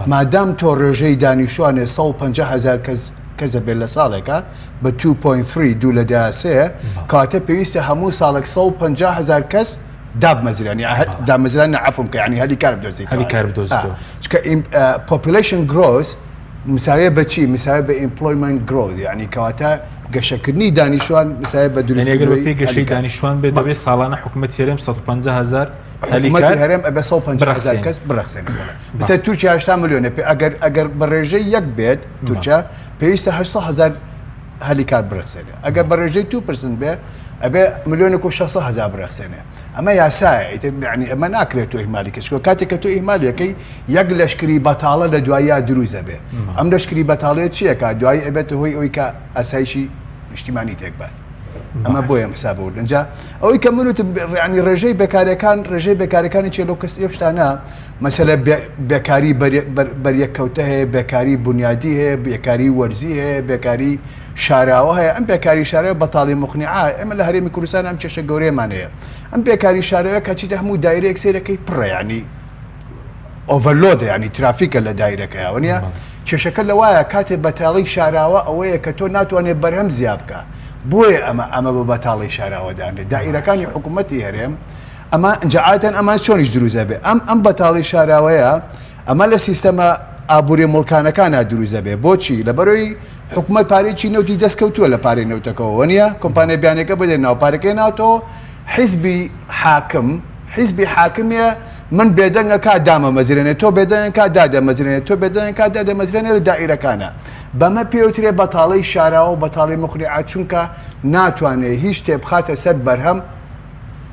مادام تۆ ڕێژەی دانیشتوانێ 150 هزار کەس کەس دەبێت لە ساڵێکە بە 2.3 دوو لە دە سێ کەواتە پێویستە هەموو ساڵێک 150 هزار کەس دابمەزرێن دامەزران عفوم کە ینی هەلی کار بدۆزیت هەلی کار بدۆزیتەوە چکە population growth مساویە بە چی مساویە بە employment growth یعنی کەواتە گەشەکردنی دانیشتوان مساویە بە دروستکردنەوەی پێی گەشەی دانیشتوان بێت دەبێت ساڵانە حکوومەت هەرێم 150 هزار حکوومەتی هەرێم ئەبێ 150 هزار کەس بڕەخسێنێ بەسەر تورکیا 80 ملیۆنە پێ ئەگەر ئەگەر بە ڕێژەی یەک بێت تورکیا پێویستە 800 هزار هەلی کار بڕەخسێنێ ئەگەر بە ڕێژەی two percent بێ ئەبێ ملیۆنێک و 600 هزار بڕەخسێنێ ئەمە یاسایە ئیتر یعنی ئەمە ناکرێت تۆ ئیهمالی کەی چونکە کاتێک کە تۆ ئیهمالیەکەی یەک لەشکری بەتاڵە لە دواییا دروست ئەبێ ئەم لەشکری بەتاڵەیە چیەکە دوایی ئەبێتە هۆی ئەوەی کە ئاسایشی نیشتیمانی تێک بات ئەمە بۆیە حساب بوو ئینجا ئەوەی کە من وتم ینی ڕێژەی بێکارەکان ڕێژەی بێکارەکانی چێ لەو کەس شتانە مەسەلە بێکاری بەریەککەوتە هەیە، بێکاری بونیادی هەیە، بێکاری وەرزی هەیە، بێکاری شاراوە هەیە، ئەم بێکاری شاراوە بەتاڵی مقنعە، ئێمە لە هەرێمی کوردستان ئەم کێشە گەورەیەمان هەیە. ئەم بێکاری شاراوە کە چیتە هەموو دایرەیەک سەیرەکەی پڕە یعنی overload ە یعنی ترافیکە لە دایرەکەیەوە نییە. کێشەکە لەوایە کاتێ بەتاڵی شاراوە ئەوەیە کە تۆ ناتوانێت بەرهەم زیا بکە. بۆیە ئەمە ئەمە بە بەتاڵی شاراوە دانرێت. دائیرەکانی حکوومەتی هەرێم ئەمە ئینجا عادەتەن ئەمان چۆنیش دروست ئەبێ ئەم ئەم بەتاڵی شاراوەیە ئەمە لە سیستەمە ئابووری مڵکانەکانە دروست ئەبێ بۆچی لەبەرەوەی حکوومەت پارێکی نەوتی دەست کەوتووە لە پارەی نەوتەکەەوە وەنیە کۆمپانیا بیانەکە بدەن ناو پارەکەی ناتەوە حیزبی حاکم حیزبی حاکمیە من بێدەنگە کا دامەمەزرێنێ تۆ بێدەنگ کا دادەمەزرێنێ تۆ بێدەنگ کا دادەمەزرێنێ لە دائیرەکانە بەمە پێوترێ بەتاڵی شاراوە و بەتاڵی مقنعە چونکە ناتوانێ هیچ شتێ بخاتە سەر بەرهەم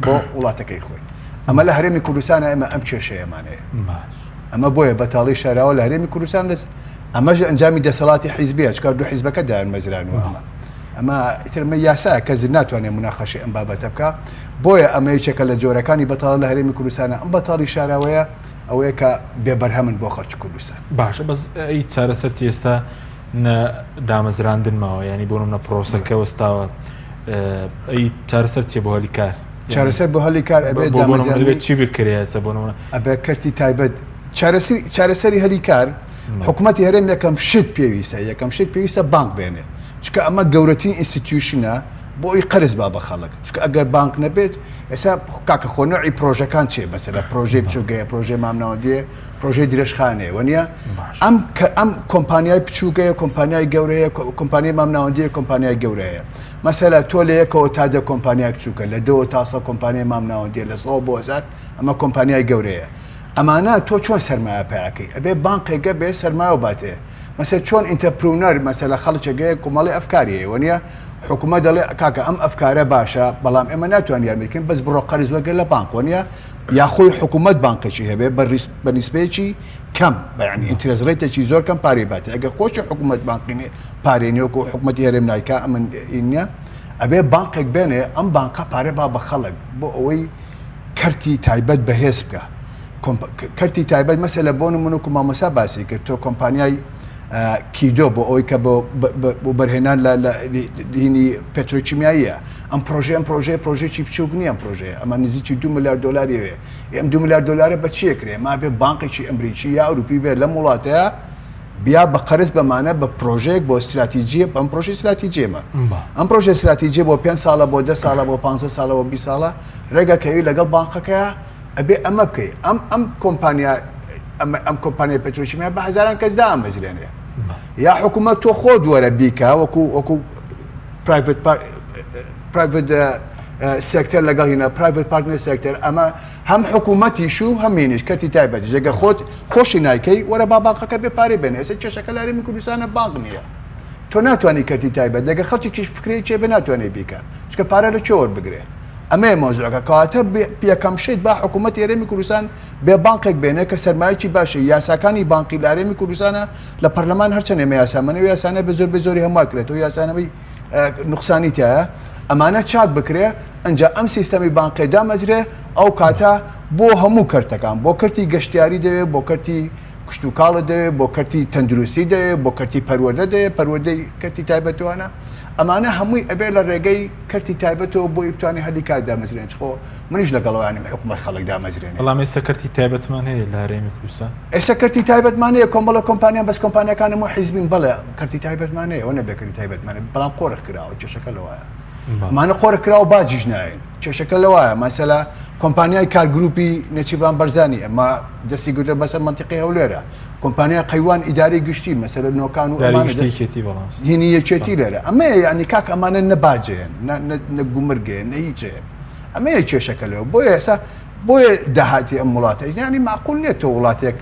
بۆ وڵاتەکەی خۆی ئەمە لە هەرێمی کوردستان ئێمە ئەم کێشەیەمان هەیە ئەمە بۆیە بەتاڵی شاراوە لە هەرێمی کوردستان لەس ئەمەش ئەنجامی دەسەڵاتی حیزبیە چکار دوو حیزبەکە دایان مەزرانوە ئەمە ئەمە ئیتر ئەمە یاسا کەس ناتوانێت مناقەشەی ئەم بابەتە بکە بۆیە ئەمە یەکێکە لە جۆرەکانی بەتاڵە لە هەرێمی کوردستانە ئەم بەتاڵی شاراوەیە ئەوەیە کە بێبەرهەمن بۆ خەڵکی کوردستان باشە بەس ئەی چارەسەر چی ئێستا نە دامەزراندن ماوە ینی بۆ نمونە پرۆسەکە وەستاوە ئەی چارەسەر چیە بۆ هەلی کار چارەسەر بۆ هەلی کار ئەبێت دامەزراندن چی بکرێت ئێستا بۆ نمونە ئەبێ کەرتی تایبەت چارەسەری چارەسەری هەلی کار حکوومەتی هەرێم یەکەم شت پێویستە یەکەم شت پێویستە بانک بێنێ چونکە ئەمە گەورەترین institution ە. بۆ ئەوی قەرز با بە خەڵک چونکە ئەگەر بانک نەبێت ئێستا کاکە خۆ نوعی پرۆژەکان چێ مەسەلە پرۆژەی بچووکەیە پرۆژەی مامناوەندیە پرۆژەی درێژخانەیە وەنیە ئەم کە ئەم کۆمپانیای بچووکەیە کۆمپانیای گەورەیە کۆمپانیای مامناوەندیە کۆمپانیای گەورەیە مەسەلە تۆ لە یەکەوە تا دە کۆمپانیای بچووکە لە دەوە تا سە کۆمپانیای مامناوەندیە لە سەوە بۆ هەزار ئەمە کۆمپانیای گەورەیە ئەمانە تۆ چۆن سەرمایە پیاکەی ئەبێ بانقێکە بێ سەرمایە و باتێ مەسە چۆن entrepreneur مەسەلە خەڵکێک کۆمەڵی ئەفکاری هەیە وەنیە حکومەت دەڵێ کاکە ئەم ئەفکارە باشە بەڵام ئێمە ناتوانین یارمەتی بکەین بەس بڕۆ قەرز وەرگرە لە بانک وەنیە یا خۆی حکوومەت بانقێکی هەبێ بە نیسبەیەکی کەم بەیانی interest rate ێکی زۆر کەم پارەی باتێ ئەگەر خۆشی حکوومەت بانقی پارەی نییە وەکو حکوومەتی هەرێم نایکا ئەمن نییە ئەبێ بانقێک بێنێ ئەم بانقە پارە با بە خەڵک بۆ ئەوەی کەرتی تایبەت بەهێز بکە کەرتی تایبەت مەسەلە بۆ نمونە و مامۆسا باسی کرد تۆ کۆمپانیای کیدۆ بۆ ئەوەی کە بۆ بەرهێنان لە دینی پێترۆکیمیاییە ئەم پرۆژەیە ئەم پرۆژەیە پرۆژێکی بچووک نییە ئەم پرۆژەیە ئەمە نزیکی دو ملیار دۆلاری وێ ئەم دو ملیار دۆلارە بە چیە کرێ ما بێ بانقێکی ئەمریکی یا ئەوروپی بێ لەم وڵاتەیە بیا بە قەرز بەمانە بە پرۆژەیەک بۆ استراتیجیە بەم پرۆژەی استراتیجیەمە ئەم پرۆژە استراتیجیە بۆ 5 ساڵە بۆ 10 ساڵە بۆ 15 ساڵە بۆ 20 ساڵە ڕێگە کەوی لەگەڵ بانقەکەیە ئەبێ ئەمە بکەی ئەم ئەم کۆمپانیا ئەم کۆمپانیای پترۆشیمیا بە هەزاران کەس دامەزرێنێ یا حکوومەت تۆ خۆت وەرە بیکە وەکو وەکو private private sector لەگەڵ هینا private partner sector ئەمە هەم حکوومەتیش و هەمینیش کەرتی تایبەت جێگە خۆت خۆشی نایکەی وەرە با بانقەکە بێ پارەی بێنێ ئێستا کێشەکە لە هەرێمی کوردستانە بانق نییە تۆ ناتوانانی کەرتی تایبەت دەگە خەڵکێکیش فکرەی چێ بێ ناتوانێت بیکە چکە پارە لە کوێ وەربگرێ ئەمەیە مەوزوعەکە کەواتە یەکەم شت با حکوومەتی هەرێمی کوردستان بێ بانقێک بێنێ کە سەرمایەکی باشە یاساکانی بانقی لە هەرێمی کوردستانە لە پەرلەمان هەرچەند ئێمە یاسامانە و یاسانە بە زۆر بە زۆری هەموار کرێتەوە یاسانەوەی نوقسانی تایە ئەمانە چاک بکرێ ئەجا ئەم سیستەمی بانقێ دامەزرێ ئەو کاتە بۆ هەموو کەرتەکان بۆ کەرتی گەشتیاری دەوێ بۆ کەرتی کشتوکاڵت دەوێ بۆ کەرتی تەندروستی دەوێ بۆ کەرتی پەروەردە دەوێ پەروەردەی کەرتی تایبەتوانە ئەمانە هەمووی ئەبێ لە ڕێگەی کەرتی تایبەتەوە بۆی بتوانێت هەلی کار دامەزرێنێت خۆ منیش لەگەڵەوانیم حکومەت خەڵک دامەزرێنێت. بەڵام ئێستا کەرتی تایبەتمان هەیە لە هەرێمی کوردستان؟ ئێستا کەرتی تایبەتمان هەیە کۆمەڵە کۆمپانیان بەس کۆمپانیاکان هەموو حیزبین بەڵێ کەرتی تایبەتمان هەیە ئەوە نەبێ کەرتی تایبەتمان هەیە بەڵام قۆرخ کراوە کێشەکە لەوایە ئەمانە قۆرخ کراوە باجیش نایەن کێشەکە لەوایە مەسەلا کۆمپانیای کار گروپی نێچیرڤان بەرزانی ئەمە دەستی گرتە بەسەر مەنتیقی هەولێرە کۆمپانیای قەیوان ئیدارەی گشتی مەسەلە نۆکان و ئەمانە یەکێتی بەڵام هینی یەکێتی لێرە ئەمەیە یعنی کاک ئەمانە نە باجەیەن نە گومرگەیە نە هیچەیە ئەمەیە کێشەکە لەوە بۆیە ئێستا بۆیە داهاتی ئەم وڵاتە یعنی معقول نییە تۆ وڵاتێک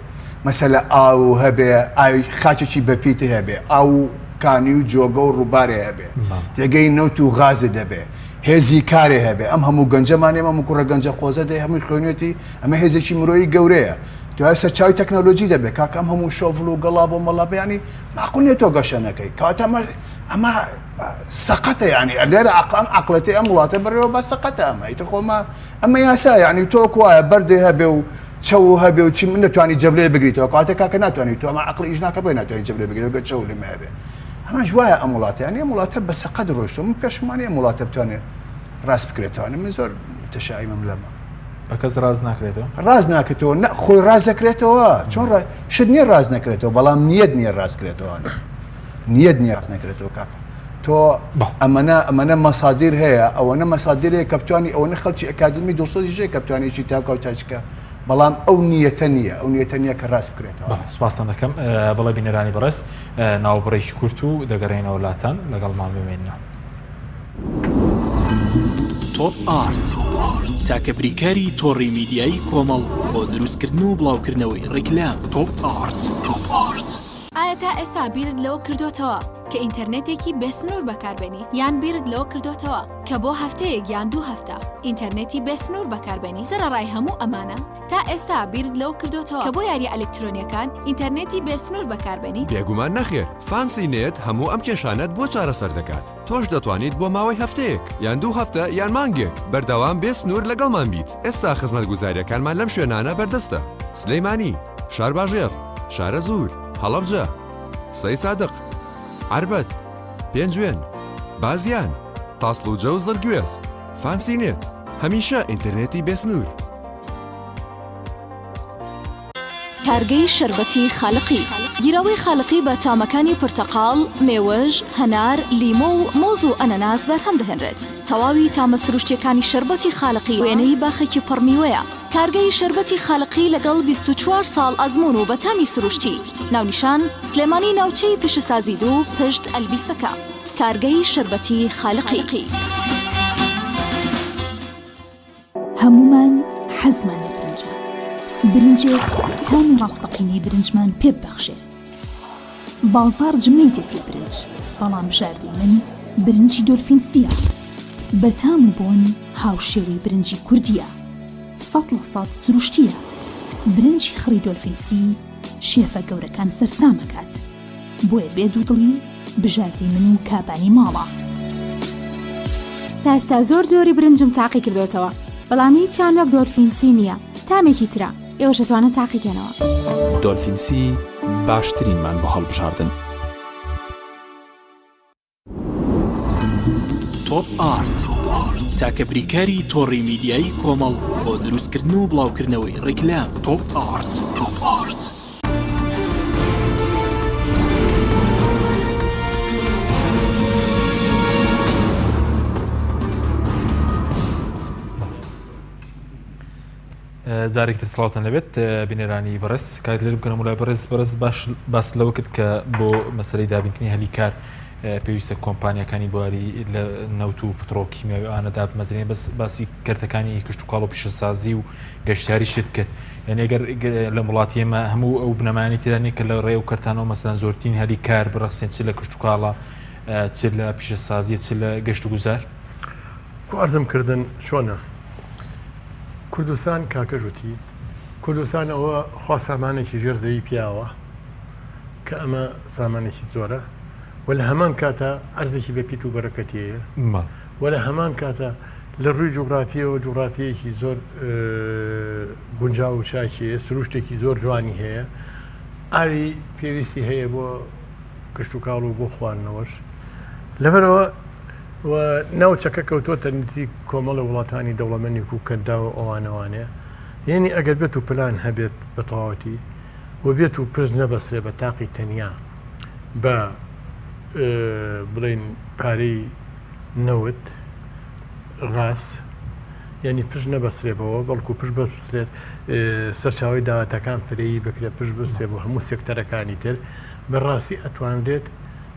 مەسەلە ئاو هەبێ ئاوی خاچێکی بەپیتی هەبێ ئاو کانی و جۆگە و ڕووبارێ هەبێ تێگەی نەوت و غازت هەبێ هێزی کارێ هەبێ ئەم هەموو گەنجەمان ئێمە هەموو کوڕە گەنجە قۆزە دەی هەمووی خوێنێتی ئەمە هێزێکی مرۆیی گەورەیە دوای سەرچاوی تەکنەلۆجی دەبێت کاکە ئەم هەموو شۆڤڵ و گەڵا بۆ مەڵا بیانی معقول نیە تۆ گەشە نەکەی کەواتە ئەمە ئەمە سەقەتە یعنی لێرە ئەقام عقلەتی ئەم وڵاتە بەرەوە بە سەقەتە ئەمە ئیتر خۆمە ئەمە یاسا یعنی تۆ کوایە بەردێ هەبێ و چەو هەبێ و چی من نتوانانی جەبلێ بگریتەوە کاتە کاکە ناتوانانی تۆ ئەمە عقلی ئیش ناکە بۆی ناتوانانی جەبلێ بگریتەوە گەر چەو لێمە هەبێ ئەمەش وایە ئەم وڵاتە یعنی ئەم وڵاتە بە سەقەت ڕۆشتوە من پێشمانی ئەم وڵاتە بتوانێت ڕاست بکرێتەوە من زۆر متشائمم لەمە بە کەس ڕاست ناکرێتەوە؟ ڕاست ناکرێتەوە نە خۆی ڕاست دەکرێتەوە چۆن ڕا... شت نییە ڕاست نەکرێتەوە بەڵام نیەت نییە ڕاست کرێتەوە نیەت نییە ڕاست نەکرێتەوە کاکە تۆ ئەمەنە ئەمەنە مەسادیر هەیە ئەوەنە مەسادیر هەیە کە بتوانی ئەوەنە خەڵکی ئەکادیمی دڵسۆزیش هەیە کە بتوانێت چی تاکە و چاچکە بەڵام ئەو نیەتە نییە ئەو نیەتە نییە کە ڕاست بکرێتەوە بەڵێ سوپاستان دەکەم بەڵێ بینەرانی بەڕێز ناوبڕێکی کورت و دەگەڕێینەوە لاتان لەگەڵمان بمێننەوە. تۆپ ئارت تاکە بریکاری تۆڕی میدیایی کۆمەڵ بۆ دروستکردن و بڵاوکردنەوەی ڕیکلام. تۆپ ئارت. تۆپ ئارت. ئایا تا ئێستا بیرت لەوە کردۆتەوە کە ئینتەرنێتێکی بێ سنوور بەکاربێنیت؟ یان بیرت لەوە کردۆتەوە کە بۆ هەفتەیەک یان دوو هەفتە ئینتەرنێتی بێ سنوور بەکاربێنیت؟ سەرەڕای هەموو ئەمانە تا ئێستا بیرت لەوە کردۆتەوە کە بۆ یارییە ئەلکترۆنییەکان ئینتەرنێتی بێ سنوور بەکاربێنیت؟ بێگومان نەخێر، فانسی نێت هەموو ئەم کێشانەت بۆ چارەسەر دەکات. تۆش دەتوانیت بۆ ماوەی هەفتەیەک، یان دوو هەفتە، یان مانگێک، بەردەوام بێ سنوور لەگەڵمان بیت. ئێستا خزمەتگوزارییەکانمان لەم شوێنانە بەردەستە، سلێمانی، شارباژێڕ، شارەزوور، هەڵەبجە، سەیسادق، عەربەت، پێنجوێن، بازیان، تاسڵوجە و زڕگوێز. فانسی نێت، هەمیشە ئینتەرنێتی بێ سنوور. کارگەی شەربەتی خالقی. گیراوەی خالقی بە تامەکانی پرتەقاڵ، مێوژ، هەنار، لیمۆ و مۆز و ئەنەناس بەرهەم دەهێنرێت. تەواوی تامە سروشتیەکانی شەربەتی خالقی وێنەی باخێکی پڕ میوەیە. کارگەی شەربەتی خالقی لەگەڵ 24 ساڵ ئەزموون و بە تامی سروشتی. ناونیشان، سلێمانی ناوچەی پیشەسازی دوو پشت ئەلبیسەکە. کارگەی شەربەتی خالقی. هەموومان حەزمان لە برنجە، برنجێک تامی ڕاستەقینەی برنجمان پێ ببەخشێ. بازاڕ جمەی دێت لە برنج، بەڵام بژاردەی من برنجی دۆلفین سییە. بە تام و بۆن هاوشێوەی برنجی کوردییە. 100% سروشتییە. برنجی خڕی دۆلفین سی شێفە گەورەکان سەرسام ئەکات. بۆیە بێ دوودڵی بژاردەی من و کابانی ماڵە. تا ئێستا زۆر جۆری برنجم تاقی کردۆتەوە بەڵام هیچیان وەک دۆلفین سی نییە تامێکی ترە ئێوەش ئەتوانن تاقی کەنەوە. دۆلفین سی باشترینمان بۆ هەڵبژاردن. تۆپ ئارت، تاکە بریکاری تۆڕی میدیایی کۆمەڵ بۆ دروستکردن و بڵاوکردنەوەی ڕیکلام. تۆپ ئارت. جارێکی تر سڵاوتان لەبێت بینەرانی بەڕێز کاک لێر بکەنە مولای بەڕێز بەڕێز باش باس لەوە کرد کە بۆ مەسەلەی دابینکردنی هەلی کار پێویستە کۆمپانیاکانی بواری لە نەوت و پترۆکیمیاوی ئانە دابمەزرێن بەس باسی کەرتەکانی کشتتوکاڵ و پیشەسازی و گەشتیاری شت کرد یعنی ئەگەر لە وڵاتی ئێمە هەموو ئەو بنەمایانی تێدا نییە کە لە ڕێ و کەرتانەوە مەسەلەن زۆرترین هەلی کار بڕەخسێن چ لە کشتتوکاڵە چ لە پیشەسازیە چ لە گەشت و گوزار کو عەرزم کردن چۆنە کوردستان کاکەش وتی کوردستان ئەوە خوا سامانێکی ژێر زەوی پیاوە کە ئەمە سامانێکی زۆرە و لە هەمان کاتە ئەرزێکی بە پیت و بەرەکەتی هەیە و لە هەمان کاتە لە ڕووی جوگرافیەوە جوگرافیەکی زۆر گونجاو و چاکی هەیە سروشتێکی زۆر جوانی هەیە ئاوی پێویستی هەیە بۆ کشتتوکاڵ و بۆ خواردنەوەش لەبەرەوە و ناوچەکە کەوتۆتە نزیک کۆمەڵی وڵاتانی دەوڵەمەنی و کەنداو و ئەوانەوانەیە یعنی ئەگەر بێت و پلان هەبێت بە تەواوەتی و بێت و پشت نەبەسرێ بە تاقی تەنیا بە بڵین پارەی نەوت غاز یعنی پشت نەبەسرێ بەوە بەڵکو پشت بەسرێت سەرچاوی داهاتەکان فرەیی بکرێت پشت بەسرێ بۆ هەموو سێکتەرەکانی تر بەڕاستی ئەتوانرێت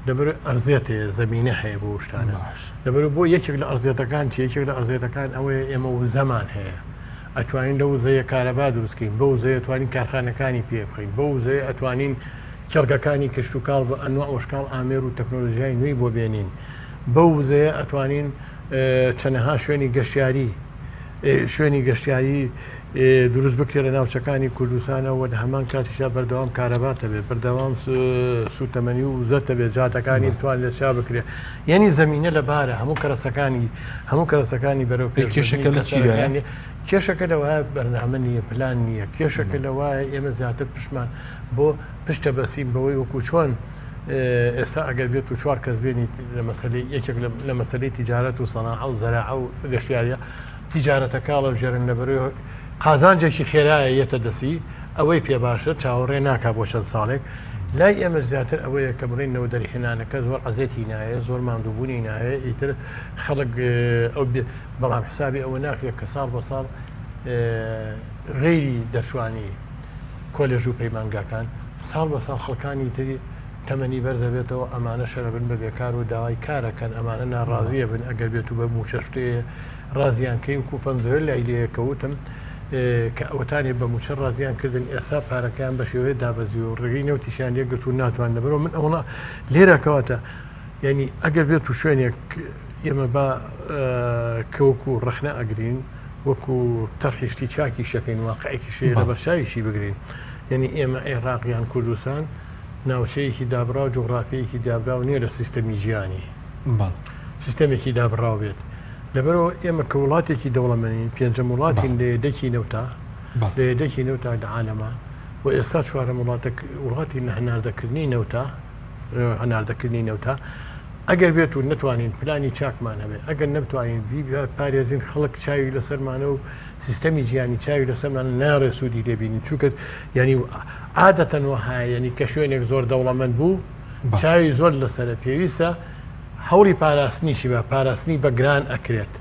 لەبەرئەوەی ئەرزیەت هەیە زەمینە هەیە بۆ شتانە باش. لەبەرئەوەی بۆ یەکێک لە ئەرزیەتەکان چیە یەکێک لە ئەرزیەتەکان ئەوەیە ئێمە وزەمان هەیە ئەتوانین لەو وزەیە کارەبا دروست کەین بەو وزەیە توانین کارخانەکانی پێ بخەین بەو وزەیە ئەتوانین کێڵگەکانی کشتوکاڵ بە ئەنواع وشکاڵ ئامێر و تەکنۆلۆژیای نوێی بۆ بێنین بەو وزەیە ئەتوانین چەنەها شوێنی گەشتیاری شوێنی گەشتیاری دروست بکرێت لە ناوچەکانی کوردستانە و لە هەمان کاتیشا بەردەوام کارەبا تەبێت بەردەوام سوتەمەنی و وزە تەبێت جادەکانی بتوان لە چا بکرێت یعنی زمینە لە بارە هەموو کەرەسەکانی هەموو کەرەسەکانی بەرەو پێش کێشەکە لە چیدایە؟ کێشەکە لەوە بەرنامە نییە پلان نییە کێشەکە لەوایە ئێمە زیاتر پشمان بۆ پشتە بەسین بەوەی وەکو چۆن ئێستا ئەگەر بێت و چوار کەس بێنیت لە مەسلەی یەکێک لە مەسلەی تیجارەت و سەناعە و زەراعە و گەشتیاریە تیجارەتەکە هەڵەبژێرن لەبەرەوەی قازانجێکی خێرایە یەتە دەستی ئەوەی پێ باشە چاوەڕێ ناکا بۆ چەند ساڵێک لای ئێمە زیاتر ئەوەیە کە بڵێن نەوە دەرهێنانەکە زۆر عەزێتی نایە زۆر ماندووبوونی نایە ئیتر خەڵک ئەو بەڵام حسابی ئەوە ناکرێت کە ساڵ بە ساڵ غەیری دەرچوانی کۆلێژ و پەیمانگاکان ساڵ بە ساڵ خەڵکانی تری تەمەنی بەرزەبێتەوە ئەمانە شەرەبن بە بێکار و داوای کارەکەن ئەمانە ناڕازیە بن ئەگەر بێت و بە موچەش پێ ڕازیان کەی وکو فەنزوێلای لێ کەوتم کە ئەوەتانێ بە موچە ڕازیان کردن ئێستا پارەکەیان بە شێوەیە دابەزیوە و ڕێگەی نەوتیشیان لێ گرت و ناتوان لەبەرەوە من ئەوڵا لێرە کەواتە یعنی ئەگەر بێت و شوێنێک ئێمە با کە وەکو ڕەخنە ئەگرین وەکو تەرحی شتی چاکی شەکەین واقعێکی شەیە لە بەرچاویشی بگرین یعنی ئێمە عێراق یان کوردستان ناوچەیەکی دابراو جوغرافیەکی دابراو نییە لە سیستەمی جیهانی سیستەمێکی دابڕاو بێت لەبەرەوە ئێمە کە وڵاتێکی دەوڵەمەنین پێنجەم وڵاتین لە یەدەکی نەوتا لە یەدەکی نەوتا لە عالەما و ئێستا چوارەم وڵاتە وڵاتی لە هەناردەکردنی نەوتا هەناردەکردنی نەوتا ئەگەر بێت و نەتوانین پلانی چاکمان هەبێت ئەگەر نەبتوانین پارێزین خەڵک چاوی لەسەرمانە و سیستەمی جیهانی چاوی لەسەرمان ناڕێ سوودی لێبینین چونکە یعنی. عادەتەن وەهایە یەنی کە شوێنێک زۆر دەوڵەمەند بوو چاوی زۆر لەسەرە پێویستە هەوڵی پاراستنیشی بە پاراستنی بە گران ئەکرێت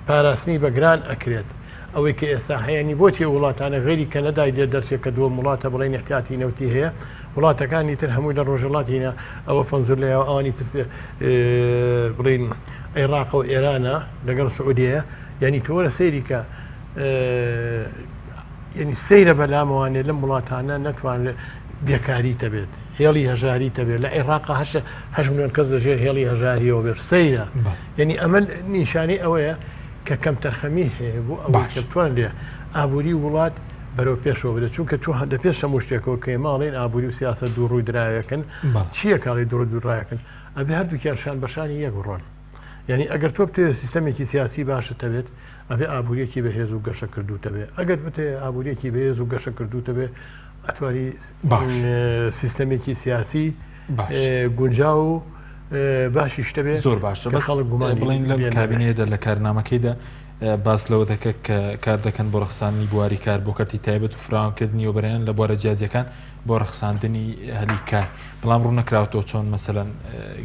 پاراستنی بە گران ئەکرێت ئەوەی کە ئێستا هەیەنی بۆچی وڵاتانە غەیری کەنەدای لێ دەرچێت کە دووەم وڵاتە بڵێن احتیاتی نەوتی هەیە وڵاتەکانی تر هەمووی لە ڕۆژهەڵاتینە ئەوە فەنزولەیە ئەوانی تر بڵین عێراق و ئێرانە لەگەڵ سعودیەیە یعنی تۆرە سەیری کە یعنی سەیرە بەلامەوانێ لەم وڵاتانە نەتوانرێت بێکاری تەبێت هێڵی هەژاری تەبێت لە عێراق هەش میلیۆن کەس لەژێر هێڵی هەژاریەوە بێت سەیرە یعنی ئەمە نیشانەی ئەوەیە کە کەمتەرخەمی هەیە بۆ ئەوەی کە بتوانرێت ئابووری وڵات بەرەو پێشەوە بدە چونکە تۆ لە پێش هەموو شتێکەوە کە ماڵێن ئابووری و سیاسەت دوو ڕووی دراوێکن چییە کاڵی دوو ڕووی دووڕایەکن ئەبێ هەردووکیان شان بەشانی یەک بڕۆن یعنی ئەگەر تۆ بتەوێت سیستەمێکی سیاسی باشت هەبێت ئەبێ ئابووریەکی بەهێز و گەشە کردوتە بێ ئەگەر بتەوێت ئابووریەکی بەهێز و گەشە کردوتە بێ ئەتوانی سیستەمێکی سیاسی گونجاو و باشی شتە بێ زۆر باشە بە خەڵک گومان بڵین لەم کابینەیەدا لە کارنامەکەیدا باس لەوە دەکە کە کار دەکەن بۆ ڕەخساندنی بواری کار بۆ کەرتی تایبەت و فراوانکردنی وەبەرهێنان لە بوارە جیاجیەکان بۆ ڕەخساندنی هەلی کار بەڵام ڕوون نەکراوەتەوە چۆن مەسەلەن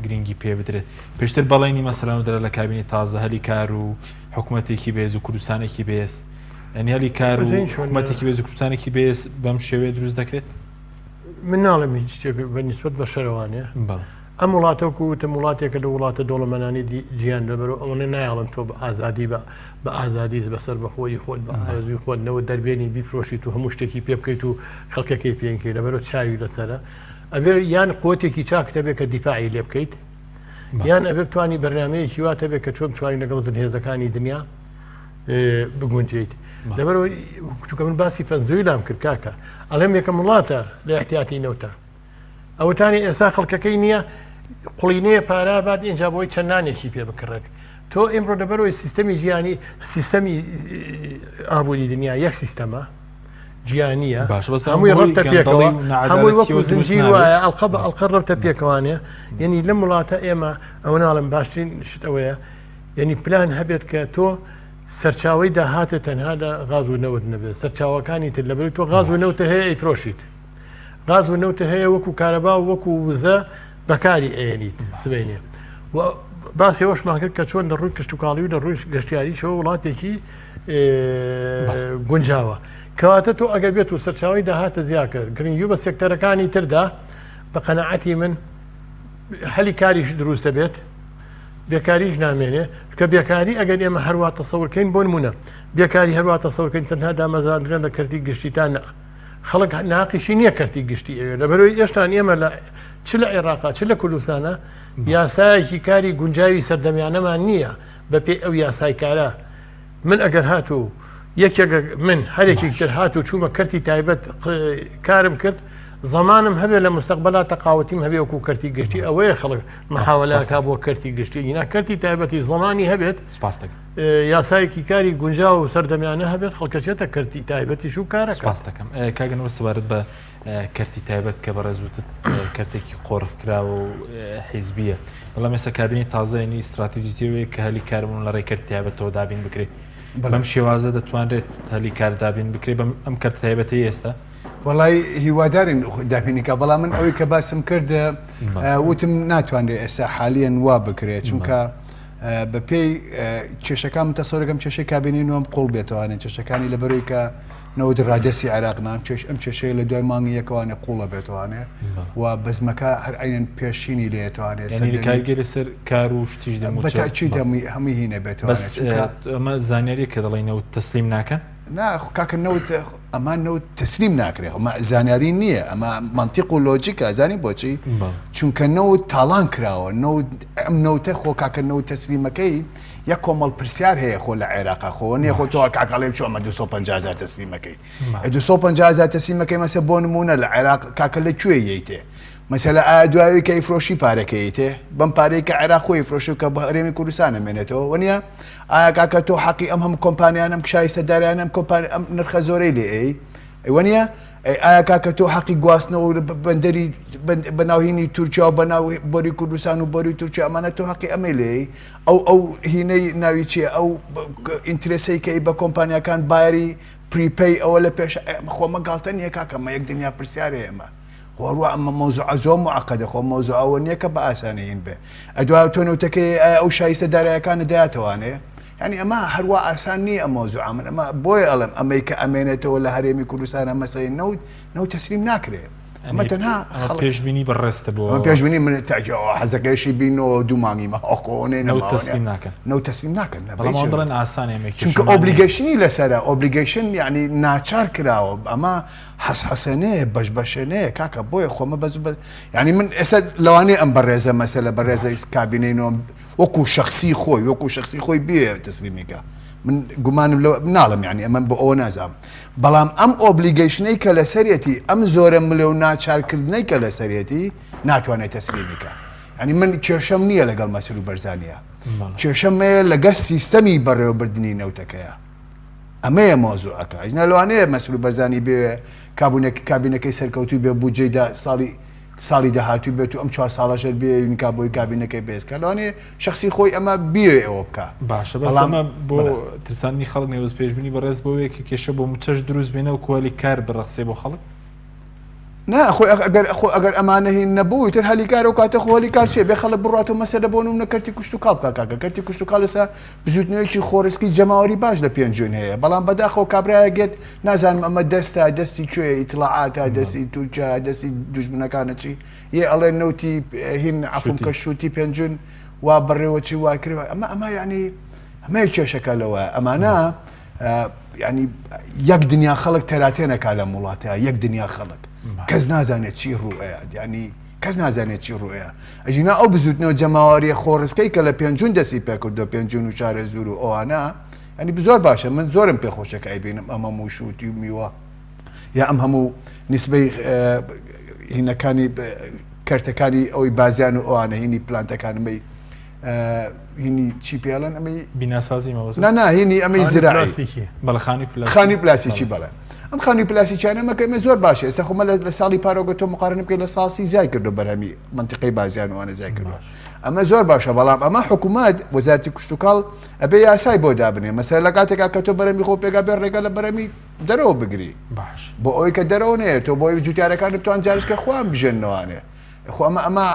گرنگی پێ بدرێت پێشتر بەڵێنی مەسەلەن درا لە کابینەی تازە هەلی کار و حکوومەتێکی بێز و کوردستانێکی بێز یعنی هەلی کار و حکوومەتێکی بێز و کوردستانێکی بێز بەم شێوەیە دروست دەکرێت من ناڵێم هیچ شتێک بە نیسبەت بەشەرەوانێ ئەم وڵاتە وەکو وتم وڵاتێکە لە وڵاتە دەوڵەمەنانی جیهان لەبەرو ئەوەنە نایەڵن تۆ بە ئازادی بە بە ئازادیت بە سەربەخۆیی خۆت بە ئارەزووی خۆت نەوە دەربێنی بیفرۆشیت و هەموو شتێکی پێ بکەیت و خەڵکەکەی پێنکەی لەبەرو چاوی لەسەرە ئەبێ یان قوتێکی چاکت هەبێ کە دیفاعی لێ بکەیت یان ئەبێ بتوانی بەرنمەیەکی وات هەبێ کە چۆن بتوانی لەگەڵ زلهێزەکانی دنیا بگونجێیت لەبەرەوە چونکە من باسی فەنزویلام کرد کاکە ئەڵێم یەکەم وڵاتە لە احتیاتی نەوتە ئەوەتانی ئێستا خەڵکەکەی نییە قڵینەیە پارە بات ئینجا بۆی چەند نانێکی پێ بکڕێت تۆ ئیمڕۆ لەبەرەوەی سیستەمی جیهانی سیستەمی ئابووری دنیا یەک سیستەمە جیانیە باشە بەس هەمووی ڕەبتە پێکەوە گەندەڵی و هەمووی وەکو نەعەدالەتیەوە دروست زنجیر نابێت وایە ئەڵقە بە ئەڵقە ڕەبتە پێکەوانێ یعنی لەم وڵاتە ئێمە ئەوە ناڵێم باشترین شت ئەوەیە یعنی پلان هەبێت کە تۆ سەرچاوەی داهاتێ تەنها لە غاز و نەوت نەبێت سەرچاوەکانی تر لەبەری تۆ غاز و نەوتە هەیە ئەیفرۆشیت غاز و نەوت هەیە وەکو کارەبا و وەکو وزە بەکاری ئەیەنیت سبەینێ و باسی ئەوەشمان کرد کە چۆن لە ڕووی کشتتوکاڵی و لە ڕووی گەشتیاریشەوە وڵاتێکی گونجاوە کەواتە تۆ ئەگەر بێت و سەرچاوی داهاتە زیا کرد گرنگی بە سێکتەرەکانی تردا بە قەنەعەتی من هەلی کاریش دروست دەبێت بێکاریش نامێنێ کە بێکاری ئەگەر ئێمە هەروە تەسەورکەین بۆ نمونە بێکاری هەروە تەسەورکەین تەنها دامەزراندنە لە کەرتی گشتیتان نا خەڵک ناقیشی نییە کەرتی گشتی ئەوێ لەبەرەوەی ئێشتان ئێمە لە چ لە عێراقا چ لە کوردستانە یاسایەکی کاری گونجاوی سەردەمیانەمان نییە بە پێی ئەو یاسای کارە من ئەگەر هاتوو یەکێک من هەرێکی تر هاتوو چوومە کەرتی تایبەت کارم کرد زمانم هەبێ لە مستەقبلا تەقاوتیم هەبێ وەکو کەرتی گشتی ئەوەیە خەڵک محاولاکە بۆ کەرتی گشتی ینا کەرتی تایبەتی زمانی هەبێت سپاس دەکەم. یاسایەکی کاری گونجاو و سەردەمیانە هەبێت خەڵکەچێتە کەرتی تایبەتیش و کارەکە. سپاس دەکەم کاک ئەنوەر سەبارەت بە کەرتی تایبەت کە بەڕێز وتت کەرتێکی قۆرخ کراوە و حیزبیە بەڵام ئێستا کابینەی تازە یعنی ئیستراتیجی تێوەیە کە هەلی کاربوون لە ڕێی کەرتی تایبەتەوە دابین بکرێت بەم شێوازە دەتوانرێت هەلی کار دابین بکرێت بەم ئەم کەرت تایبەتەی ئێستا وەڵای هیوادارین دابینیکە بەڵام من ئەوەی کە باسم کرد وتم ناتوانرێت ئێستا حالیان وا بکرێت چونکە بە پێی کێشەکان من تەسەورەکەم کێشەی کابینەی نوێم قوڵ بێتوانێت کێشەکانی لە بەرەی کە نەوت ڕادەستی عێراق نام کێش ئەم کێشەیە لە دوای مانگی یەکەوانێ قوڵە بێتوانێ و بەزمەکە هەر عینەن پێشینی لێتوانێت کارگەری سەر کار و شتیش دەموچی دەمووی هەمووی هینە بێتەوە بەس ئەمە زانیاری کە دەڵێن نەوت تەسلیم ناکەن نا خو کاکە نەوت ئەمە نەوت تەسلیم ناکرێ ئەمە زانیاری نییە ئەمە مەنتیق و لۆجیکە زانی بۆچی چونکە نەوت تاڵان کراوە نەوت ئەم نەوتە خۆ کاکە نەوت تەسلیمەکەی یەک کۆمەڵ پرسیار هەیە خۆ لە عێراقا خۆ نیە خۆ تۆ کاکەڵێ چۆ ئەمە 250 هزار تەسلیمەکەی 250 هزار تەسلیمەکەی مەسە بۆ نمونە لە عێراق کاکە لە کوێ یەیتێ مەسەلە ئایا دوایەوەی کە ئیفرۆشی پارەکە یەیتێ بەم پارەی کە عێراق خۆی ئیفرۆشی و کە بە هەرێمی کوردستان ئەمێنێتەوە وەنیە ئایا کاکە تۆ حەقی ئەم هەموو کۆمپانیانە ئەم شایستە دارایانە ئەم کۆمپانی ئەم نرخە زۆرەی لێ ئەی ئەی وەنیە ئەی ئایا کاکە تۆ حەقی گواستنەوە و بەندەری بەناوهینی تورکیا و بەناو بۆری کوردستان و بۆری تورکیا ئەمانە تۆ حەقی ئەمەی لێی ئەو ئەو هینەی ناوی چییە ئەو ئینترێسەی کە بە کۆمپانیاکان بایەری prepay ئەوە لە پێش خۆمە گاڵتە نییە کاکە مە یەک دنیا پرسیارێ ئێمە خۆڕوە ئەمە مەوزوعە زۆر معقدە خۆ مەوزوع ئەوە نییە کە بە ئاسانی هین بێ ئەدوا تۆ نەوتەکەی ئایا ئەو شایستە دارایەکانە دایاتەوانێ یعنی ئەمە هەروە ئاسان نییە ئەم مەوزوعە من ئەمە بۆیە ئەڵێم ئەمەی کە ئەمێنێتەوە لە هەرێمی کوردستانە مەسەی نەوت نەوت تەسلیم ناکرێ ئەمە تەنها خەڵک پێشبینی بەڕێزتە بۆ ئەمە پێشبینی من تاکیەوە حەزەکەیشی بینەوە دوو مانگی مە ئەقۆنێ نەوت تەسلیم ناکەن نەوت تەسلیم ناکەن نە بەڵام ئەوان دەڵێن ئاسانە ئێمە چونکە کێشەمان نییە. obligation ی لەسەرە obligation یعنی ناچار کراوە ئەمە حەسحەسێنەیە بەش بەشێنەیە کاکە بۆیە خۆمە بەس بە یعنی من ئێستا لەوانەیە ئەم بەڕێزە مەسەلە بەڕێزە کابینەی نۆم وەکو شخصی خۆی وەکو شخصی خۆی بێ تەسلیمیکە من گومانم لەوە ناڵم یعنی ئەمە بۆ ئەوە نازانم بەڵام ئەم obligation ەی کە لەسەرێتی ئەم زۆرە ملێ و ناچارکردنەی کە لەسەرێتی ناتوانێت تەسلیمی کە یعنی من کێشەم نییە لەگەڵ مەسرور بەرزانیە کێشەم هەیە لەگەڵ سیستەمی بەڕێوەبردنی نەوتەکەیە ئەمەیە مۆزوعەکە ئەجنا لەوانەیە مەسرور بەرزانی بێ کابوونێک کابینەکەی سەرکەوتوو بێ بودجەیدا ساڵی ساڵی داهاتوو بێت و ئەم چوار ساڵەشەر بێ نکا بۆی کابینەکەی بێز کە لەوانەیە شخصی خۆی ئەمە بێ ئەوە بکە باشە بەس ئەمە بۆ ترساندنی خەڵک نێوز پێشبینی بەڕێز بۆیە کە کێشە بۆ موچەش دروست بێنە و کوالی کار بڕەخسێ بۆ خەڵک نا خۆی ئەگەر خۆ ئەگەر ئەمانە هین نەبوو تر هەلی کار و کاتە خۆ هەلی کار چێ بێ خەڵک بڕاتەوە مەسەلە بۆ نمونە کەرتی کوشت و کاڵ بکا کاکە کەرتی کوشت و کاڵ ئێستا بزوتنەوەیەکی خۆڕسکی جەماوەری باش لە پێنجوێن هەیە بەڵام بەداخەوە کابرایە گێت نازانم ئەمە دەستە دەستی کوێ ئیتڵاعاتە دەستی تورکیا دەستی دوژمنەکانە چی یە ئەڵێ نەوتی هین عەفوم کە شوتی پێنجوێن وا بەڕێوە چی وا کرد ئەمە ئەمە یعنی ئەمە کێشەکە لەوە ئەمانە ینی یەک دنیا خەڵک تەراتێنەکە لەم وڵاتە یەک دنیا خەڵک کەس نازانێت چی ڕوئەیات ینی کەس نازانێت چی ڕوئەیە ئەگینا ئەو بزوتنەوە جەماوەریە خۆڕسکەی کە لە پێنجون دەستی پێکردو پێنجون و شارە زور و ئەوانە ئەنی زۆر باشە من زۆرم پێخۆشە کە ئەیبینم ئەمە موشوتی و میوە یا ئەم هەموو نیسبەی هینەکانی کەرتەکانی ئەوی بازیان و ئەوانە هینی پلانتەکانمەی هینی چی پێڵێن ئەمەی بیناسازی مەبەست نا نا هینی ئەمەی زراعی بەڵێ خانی پلاستیکی خانی پلاستیکی بەڵێ ئەم خانی پلاستیکیانە مەکە ئێمە زۆر باشە ئێستا خۆمە لە ساڵی پارۆگە تۆ مقارنە بکەی لە ساسی زیای کردو بەرهەمی منتیقەی بازیان وانە زیای کردو ئەمە زۆر باشە بەڵام ئەمە حکوومەت وەزارتی کشتتوکاڵ ئەبێ یاسای بۆ دابنێ مەسەر لە کاتێکا کە تۆ بەرەمی خۆ پێگا بێ ڕێگە لە بەرەمی دەرەوە بگری باش بۆ ئەوەی کە دەرەوە نەیە تۆ بۆی جوتیارەکان بتوان جارشکە خۆیان بژێنەوانێ خۆ ئەمە ئەمە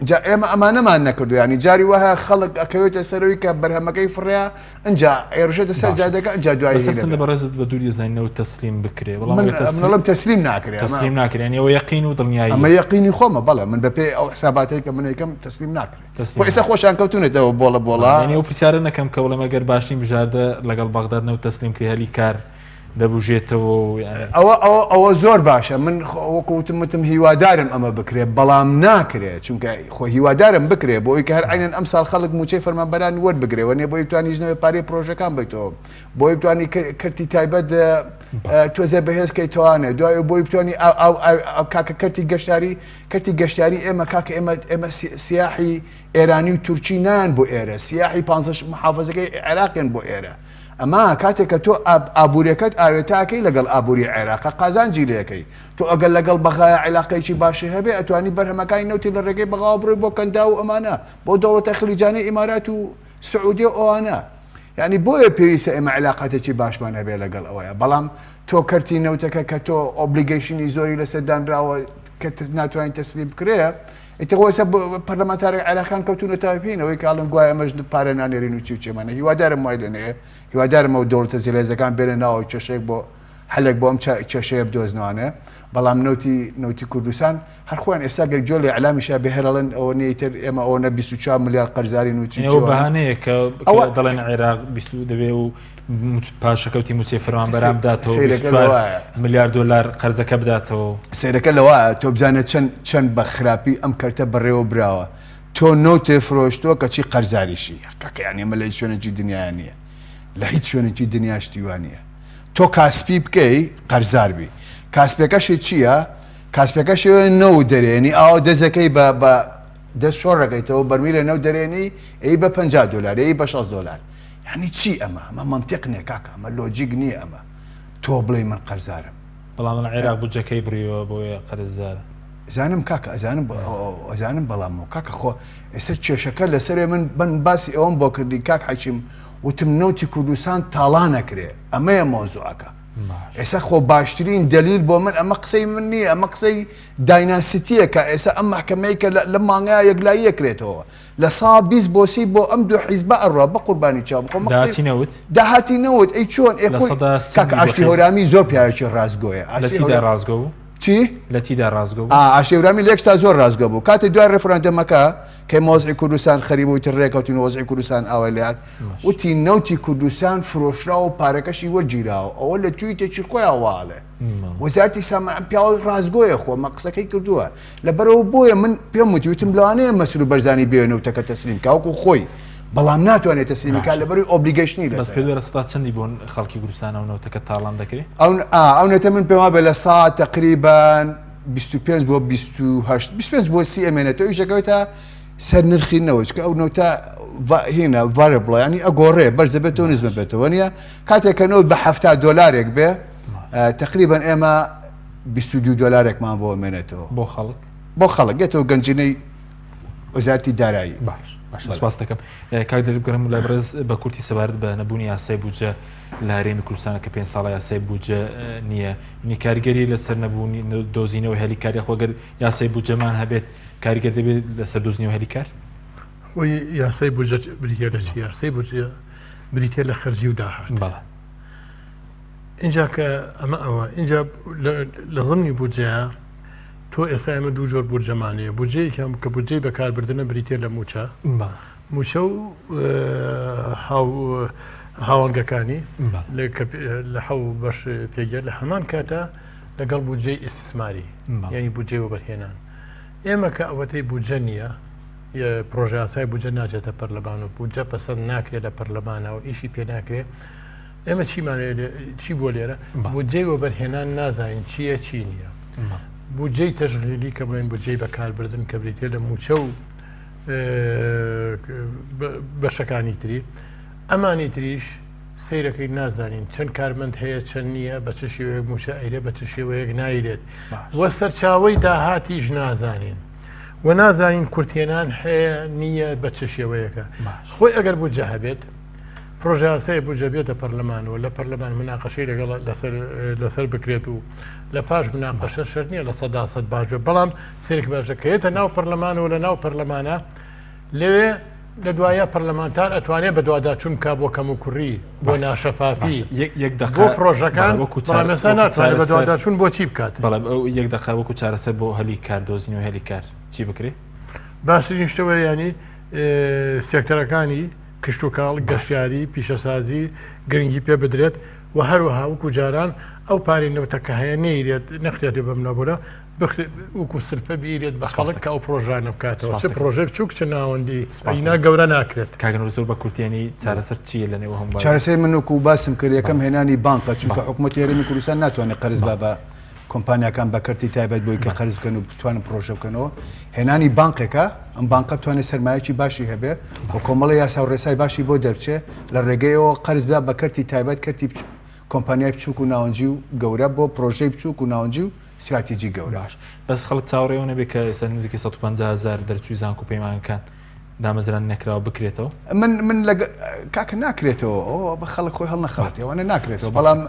جا ئێمە ئەمانەمان نەکردو ینی جاری وەها خەڵک ئەکەوێتە سەرەوەی کە بەرهەمەکەی فڕیا ئەجا ئێرژێتە سەر جادەکە ئەجا دوای بەسەر چەندە بەڕێزت بە دووری دەزانینەوە تەسلیم بکرێ بەڵام من ئەڵێم تەسلیم ناکرێ تەسلیم ناکرێ یانی ئەوە یەقین و دڵنیایی ئەمە یەقینی خۆمە بەڵێ من بەپێی ئەو حساباتەی کە من یەکەم تەسلیم ناکرێ خۆ ئێستا خۆشیان کەوتونەتەوە بۆڵە بۆڵە یانی ئەو پرسیارە نەکەم کە بڵێم ئەگەر باشترین بژاردە لەگەڵ بەغداد نەوت تەسلیم کرێ هەلی کار دەبوژێتەوە و ئەوە ئەوە ئەوە زۆر باشە من وەکو وتم وتم هیوادارم ئەمە بکرێ بەڵام ناکرێ چونکە خۆ هیوادارم بکرێ بۆ ئەوی کە هەر عینەن ئەم ساڵ خەڵک موچەی فەرمانبەران وەربگرێ وە نێ بۆی بتوانی هیچ نەبێ پارەی پرۆژەکان بیتەوە بۆی بتوانی کەرتی تایبەت تۆزێ بەهێز کەیتوانێ دوای بۆی بتوانی ئەو کاکە کەرتی گەشتاری کەرتی گەشتاری ئێمە کاکە ئێمە ئێمە سیاحی ئێرانی و تورکی نان بۆ ئێرە سیاحی پ محافظەکەی عێراقیان بۆ ئێرە ئەما کاتێک کە تۆ ئابووریەکەت ئاوێتە ئەکەی لەگەڵ ئابووری عێراقا قازانجی لێکەی تۆ ئەگەر لەگەڵ بەغایا عیلاقەیەکی باشی هەبێ ئەتوانی بەرهەمەکانی نەوتی لە ڕێگەی بەغاوە بڕۆی بۆ کەنداو و ئەمانە بۆ دەوڵەتە خلیجانەی ئیمارات و سعودیە و ئەوانە یعنی بۆیە پێویستە ئێمە عیلاقاتێکی باشمان هەبێ لەگەڵ ئەوەیە بەڵام تۆ کەرتی نەوتەکە کە تۆ obligation ی زۆری لەسەر دانراوە کە ناتوانین تەسلیم بکرێ ئیتر خۆ ئێستا پەرلەمانتارە عێراقیان کەوتوونەتە پێینەوەی کە ئەڵێن گوایە ئێمەش پارە نانێرین و چی و چێمانە هیوادارم وای لێ نەیە هیوادارم ئەو دەوڵەتە زلهێزەکان بێنە ناوەوە کێشەیەک بۆ حەلێک بۆ ئەم کێشەیە بدۆزنەوانێ بەڵام نەوتی نەوتی کوردستان هەر خۆیان ئێستا گەر گوێ لە ئیعلامیشا بێ هەر ئەڵێن ئەوە نییە ئیتر ئێمە ئەوەنە 24 ملیار قەرزارین و چی ئەوە بەهانەیە کە ئەوە دەڵێن عێراق 20 دەبێ و پاشەکەوتی مووچەی فەرمانبەران بداتەوە، 24 ملیار دۆلار قەرزەکە بداتەوە. سەیرەکە لەوایە تۆ بزانە چەند چەند بە خراپی ئەم کەرتە بەڕێوە براوە تۆ نەوتێ فرۆشتووە کەچی قەرزاریشی کاکە یانی ئەمە لە هیچ شوێنێکی دنیایا نییە لە هیچ شوێنێکی دنیا شتی وا نییە تۆ کاسپی بکەی قەرزار بی کاسپەکەشی چییە کاسپەکەشی نەوت دەرێنی ئاوە دەزەکەی بە بە دەست شۆڕەکەیتەوە بەرمیلە نەوت دەرێنی ئەی بە 50 دلار ئەی بە 60 دلار یانی چی ئەمە ئەمە مەنتیق نییە کاکە ئەمە لۆجیک نییە ئەمە تۆ بڵێی من قەرزارم. بەڵام ئەڵێن عێراق بودجەکەی بڕیوە بۆیە قەرزدارە. ئەزانم کاکە ئەزانم ئەزانم بەڵام کاکە خۆ ئێستا کێشەکە لەسەرێ من بن باسی ئەوەم بۆ کردی کاک حەکیم وتم نەوتی کوردستان تاڵانەکرێ ئەمەیە مەوزوعەکە. ئێستا خۆ باشترین دەلیل بۆ من ئەمە قسەی من نییە ئەمە قسەی دایناسیتیە کە ئێستا ئەم مەحکەمەی کە لە مانگا یەکلایی یەکرێتەوە لە سا 20 بۆ سی بۆ ئەم دوو حیزبە ئەڕوا بە قوربانی چاو بخۆم داهاتی نەوت داهاتی نەوت ئەی چۆن ئێ خۆی کاک ئاشتی هەورامی زۆر پیاوێکی ڕاستگۆیە ئاشتی ڕاستگۆ بوو چی؟ لە چیدا ڕاستگۆ بوو؟ ئاشتی هەورامی لە یەکشتا زۆر ڕاستگۆ بوو کاتێ دوای ڕێفراندەمەکە کە مۆزعی کوردستان خەریب بوو تر ڕێکەوتین وەزعی کوردستان ئاوای لێهات وتی نەوتی کوردستان فرۆشراوە و پارەکەشی وەرگیراوە ئەوە لە تویتێکی خۆیان واڵێ وەزارتی سامان ئەم پیاوە ڕاستگۆیە خۆ مە قسەکەی کردووە لەبەرەوە بۆیە من پێم وتی وتم لەوانەیە مەسرور بەرزانی بێ نەوتەکە تەسلیم کا وەکو خۆی بەڵام ناتوانێت تەسلیمی کا لەبەروی obligation ی بەس لەسەرە. پێ لە سەدا چەندی بۆ خەڵکی کوردستان ئەو نەوتەکە تاڵان دەکرێ؟ ئەو ئا ئەو نەوتە من پێم وابێ لە سا تەقریبەن 25 بۆ 28 25 بۆ 30 ئەمێنێتەوە ئیش دەکەوێتە سەر نرخی نەوت چونکە ئەو نەوتە هینە variable ە ینی ئەگۆڕێ بەرز دەبێتەوە نزم بێتەوە نییە کاتێک کە نەوت بە 70 دۆلارێک بێ تقریبا ئێمە 22 دۆلارێکمان بۆ ئەمێنێتەوە بۆ خەڵک بۆ خەڵک گێتەوە گەنجینەی وەزارتی دارایی باش باش سپاس دەکەم کاک دەری بگەڕێم لای بەڕێز بە کورتی سەبارەت بە نەبوونی یاسای بودجە لە هەرێمی کوردستانە کە پێ ساڵە یاسای بودجە نییە نی کاریگەری لەسەر نەبوونی دۆزینەوە هەلی کاری خۆگەر یاسای بودجەمان هەبێت کاریگەر دەبێت لەسەر دۆزینەوە هەلی کار؟ خۆی یاسای بودجە بریتە لە چی؟ یاسای بودجە بریتە لە خەرجی و داهات. بەڵێ. ئینجا کە ئەمە ئەوە ئینجا لە زمنی بودجەیە تۆ ئێستا ئێمە دوو جۆر بودجەمان هەیە بودجەیەکیان کە بودجەی بەکاربردنە بریتە لە موچە موچە و هاوەنگەکانی لە حەو بەش پێگەر لە هەمان کاتە لەگەڵ بودجەی ئیستیسماری یعنی بودجەی وەبەرهێنان ئێمە کە ئەوەتەی بودجە نییە پرۆژاسای بودجە ناچێتە پەرلەمان و بودجە پەسەند ناکرێت لە پەرلەمانە و ئیشی پێ ناکرێت ئێمە چیمان چی بۆ لێرە بودجەی وەبەرهێنان نازانین چییە چی نییە بودجەی تەشغیلی کە بڵێن بودجەی بەکاربردن کە بریتە لە موچە و بەشەکانی تری ئەمانی تریش سەیرەکەی نازانین چەند کارمەند هەیە چەند نییە بە چ شێوەیەک موچە ئەیرێ بە چ شێوەیەک نایرێت وە سەرچاوەی داهاتیش نازانین و نازانین کورتێنان هەیە نییە بە چ شێوەیەکە خۆی ئەگەر بودجە هەبێت پرۆژەیاسای بودجە بێتە پەرلەمان و لە پەرلەمان مناقەشەی لەگەڵ لەسەر لەسەر بکرێت و لە پاش مناقەشە شەرت نییە 100% باش بێت بەڵام سێرک باشە کە یەتە ناو پەرلەمان و لە ناو پەرلەمانە لەوێ لە دوایە پەرلەمانتار ئەتوانێت بەدواداچوون بکا بۆ کەموکوڕی بۆ ناشەفافی یەک دەقە بۆ پرۆژەکان وەکو بەڵام ئێستا ناتوانێت بەدواداچوون بۆ چی بکات بەڵێ ئەو یەک دەقە وەکو چارەسەر بۆ هەلی کار دۆزینەوەی هەلی کار چی بکرێت؟ باشترین شتەوە ینی سێکتەرەکانی کشتوکاڵ، گەشتیاری، پیشەسازی گرنگی پێ بدرێت و هەروەها وەکو جاران ئەو پارەی نەوتە کە هەیە نەیرێت نەخرێتێ بەم نەبوورە بخرێت وەکو سلفە بیرێت بە خەڵک کە ئەو پرۆژانە بکاتەوە چ پرۆژەی بچووک چ ناوەندی ئینا گەورە ناکرێت. کاک نور زۆر بە کورتیانی چارەسەر چییە لە نێو هەموو چارەسەری من وەکو باسم کرد یەکەم هێنانی بانقە چونکە حکوومەتی هەرێمی کوردستان ناتوانێت قەرز با بە کۆمپانیاکان بە کەرتی تایبەت بۆی کە قەرز بکەن و بتوانن پرۆژە بکەنەوە هێنانی بانقێکە ئەم بانقە بتوانێت سەرمایەکی باشی هەبێ و کۆمەڵی یاسا و ڕێسای باشی بۆ دەرچێ لە ڕێگەیەوە قەرز بدا بە کەرتی تایبەت کەرتی کۆمپانیای بچووک و ناوەنجی و گەورە بۆ پرۆژەی بچووک و ناوەنجی و ستراتیجی گەورە. باش بەس خەڵک چاوەڕێ ئەوە نەبێت کە ئێستا نزیکەی 150 هەزار دەرچووی زانکۆ پەیمانگەکان دامەزراندن نەکراوە بکرێتەوە؟ من من لە کاکە ناکرێتەوە ئەوە بە خەڵک خۆی هەڵنەخەڵێت ئەوانە ناکرێتەوە بەڵام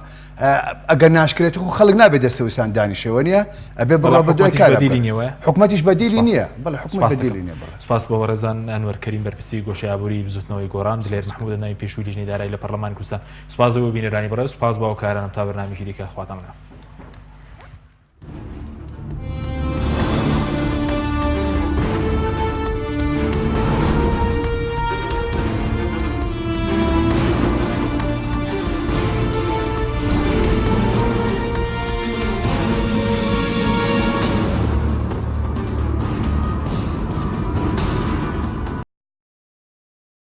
ئەگەر ناشکرێت خۆ خەڵک نابێت دەسەوسان دانیشەوە نییە ئەبێ بڕوا بە دوای کار بەدیلی نییە حکومەتیش بەدیلی نییە بەڵێ حکومەت بەدیلی نییە بەڵێ سپاس بۆ بەڕێزان ئەنوەر کەریم بەرپرسی گۆشەی ئابووری بزوتنەوەی گۆڕان دلێر محمود ناوی پێشووی لیژنەی دارایی لە پەرلەمانی کوردستان سپاس بۆ بینەرانی بەڕێز سپاس بۆ هاوکارانم تا بەرنامەیەکی دیکە خواتان لەگەڵ.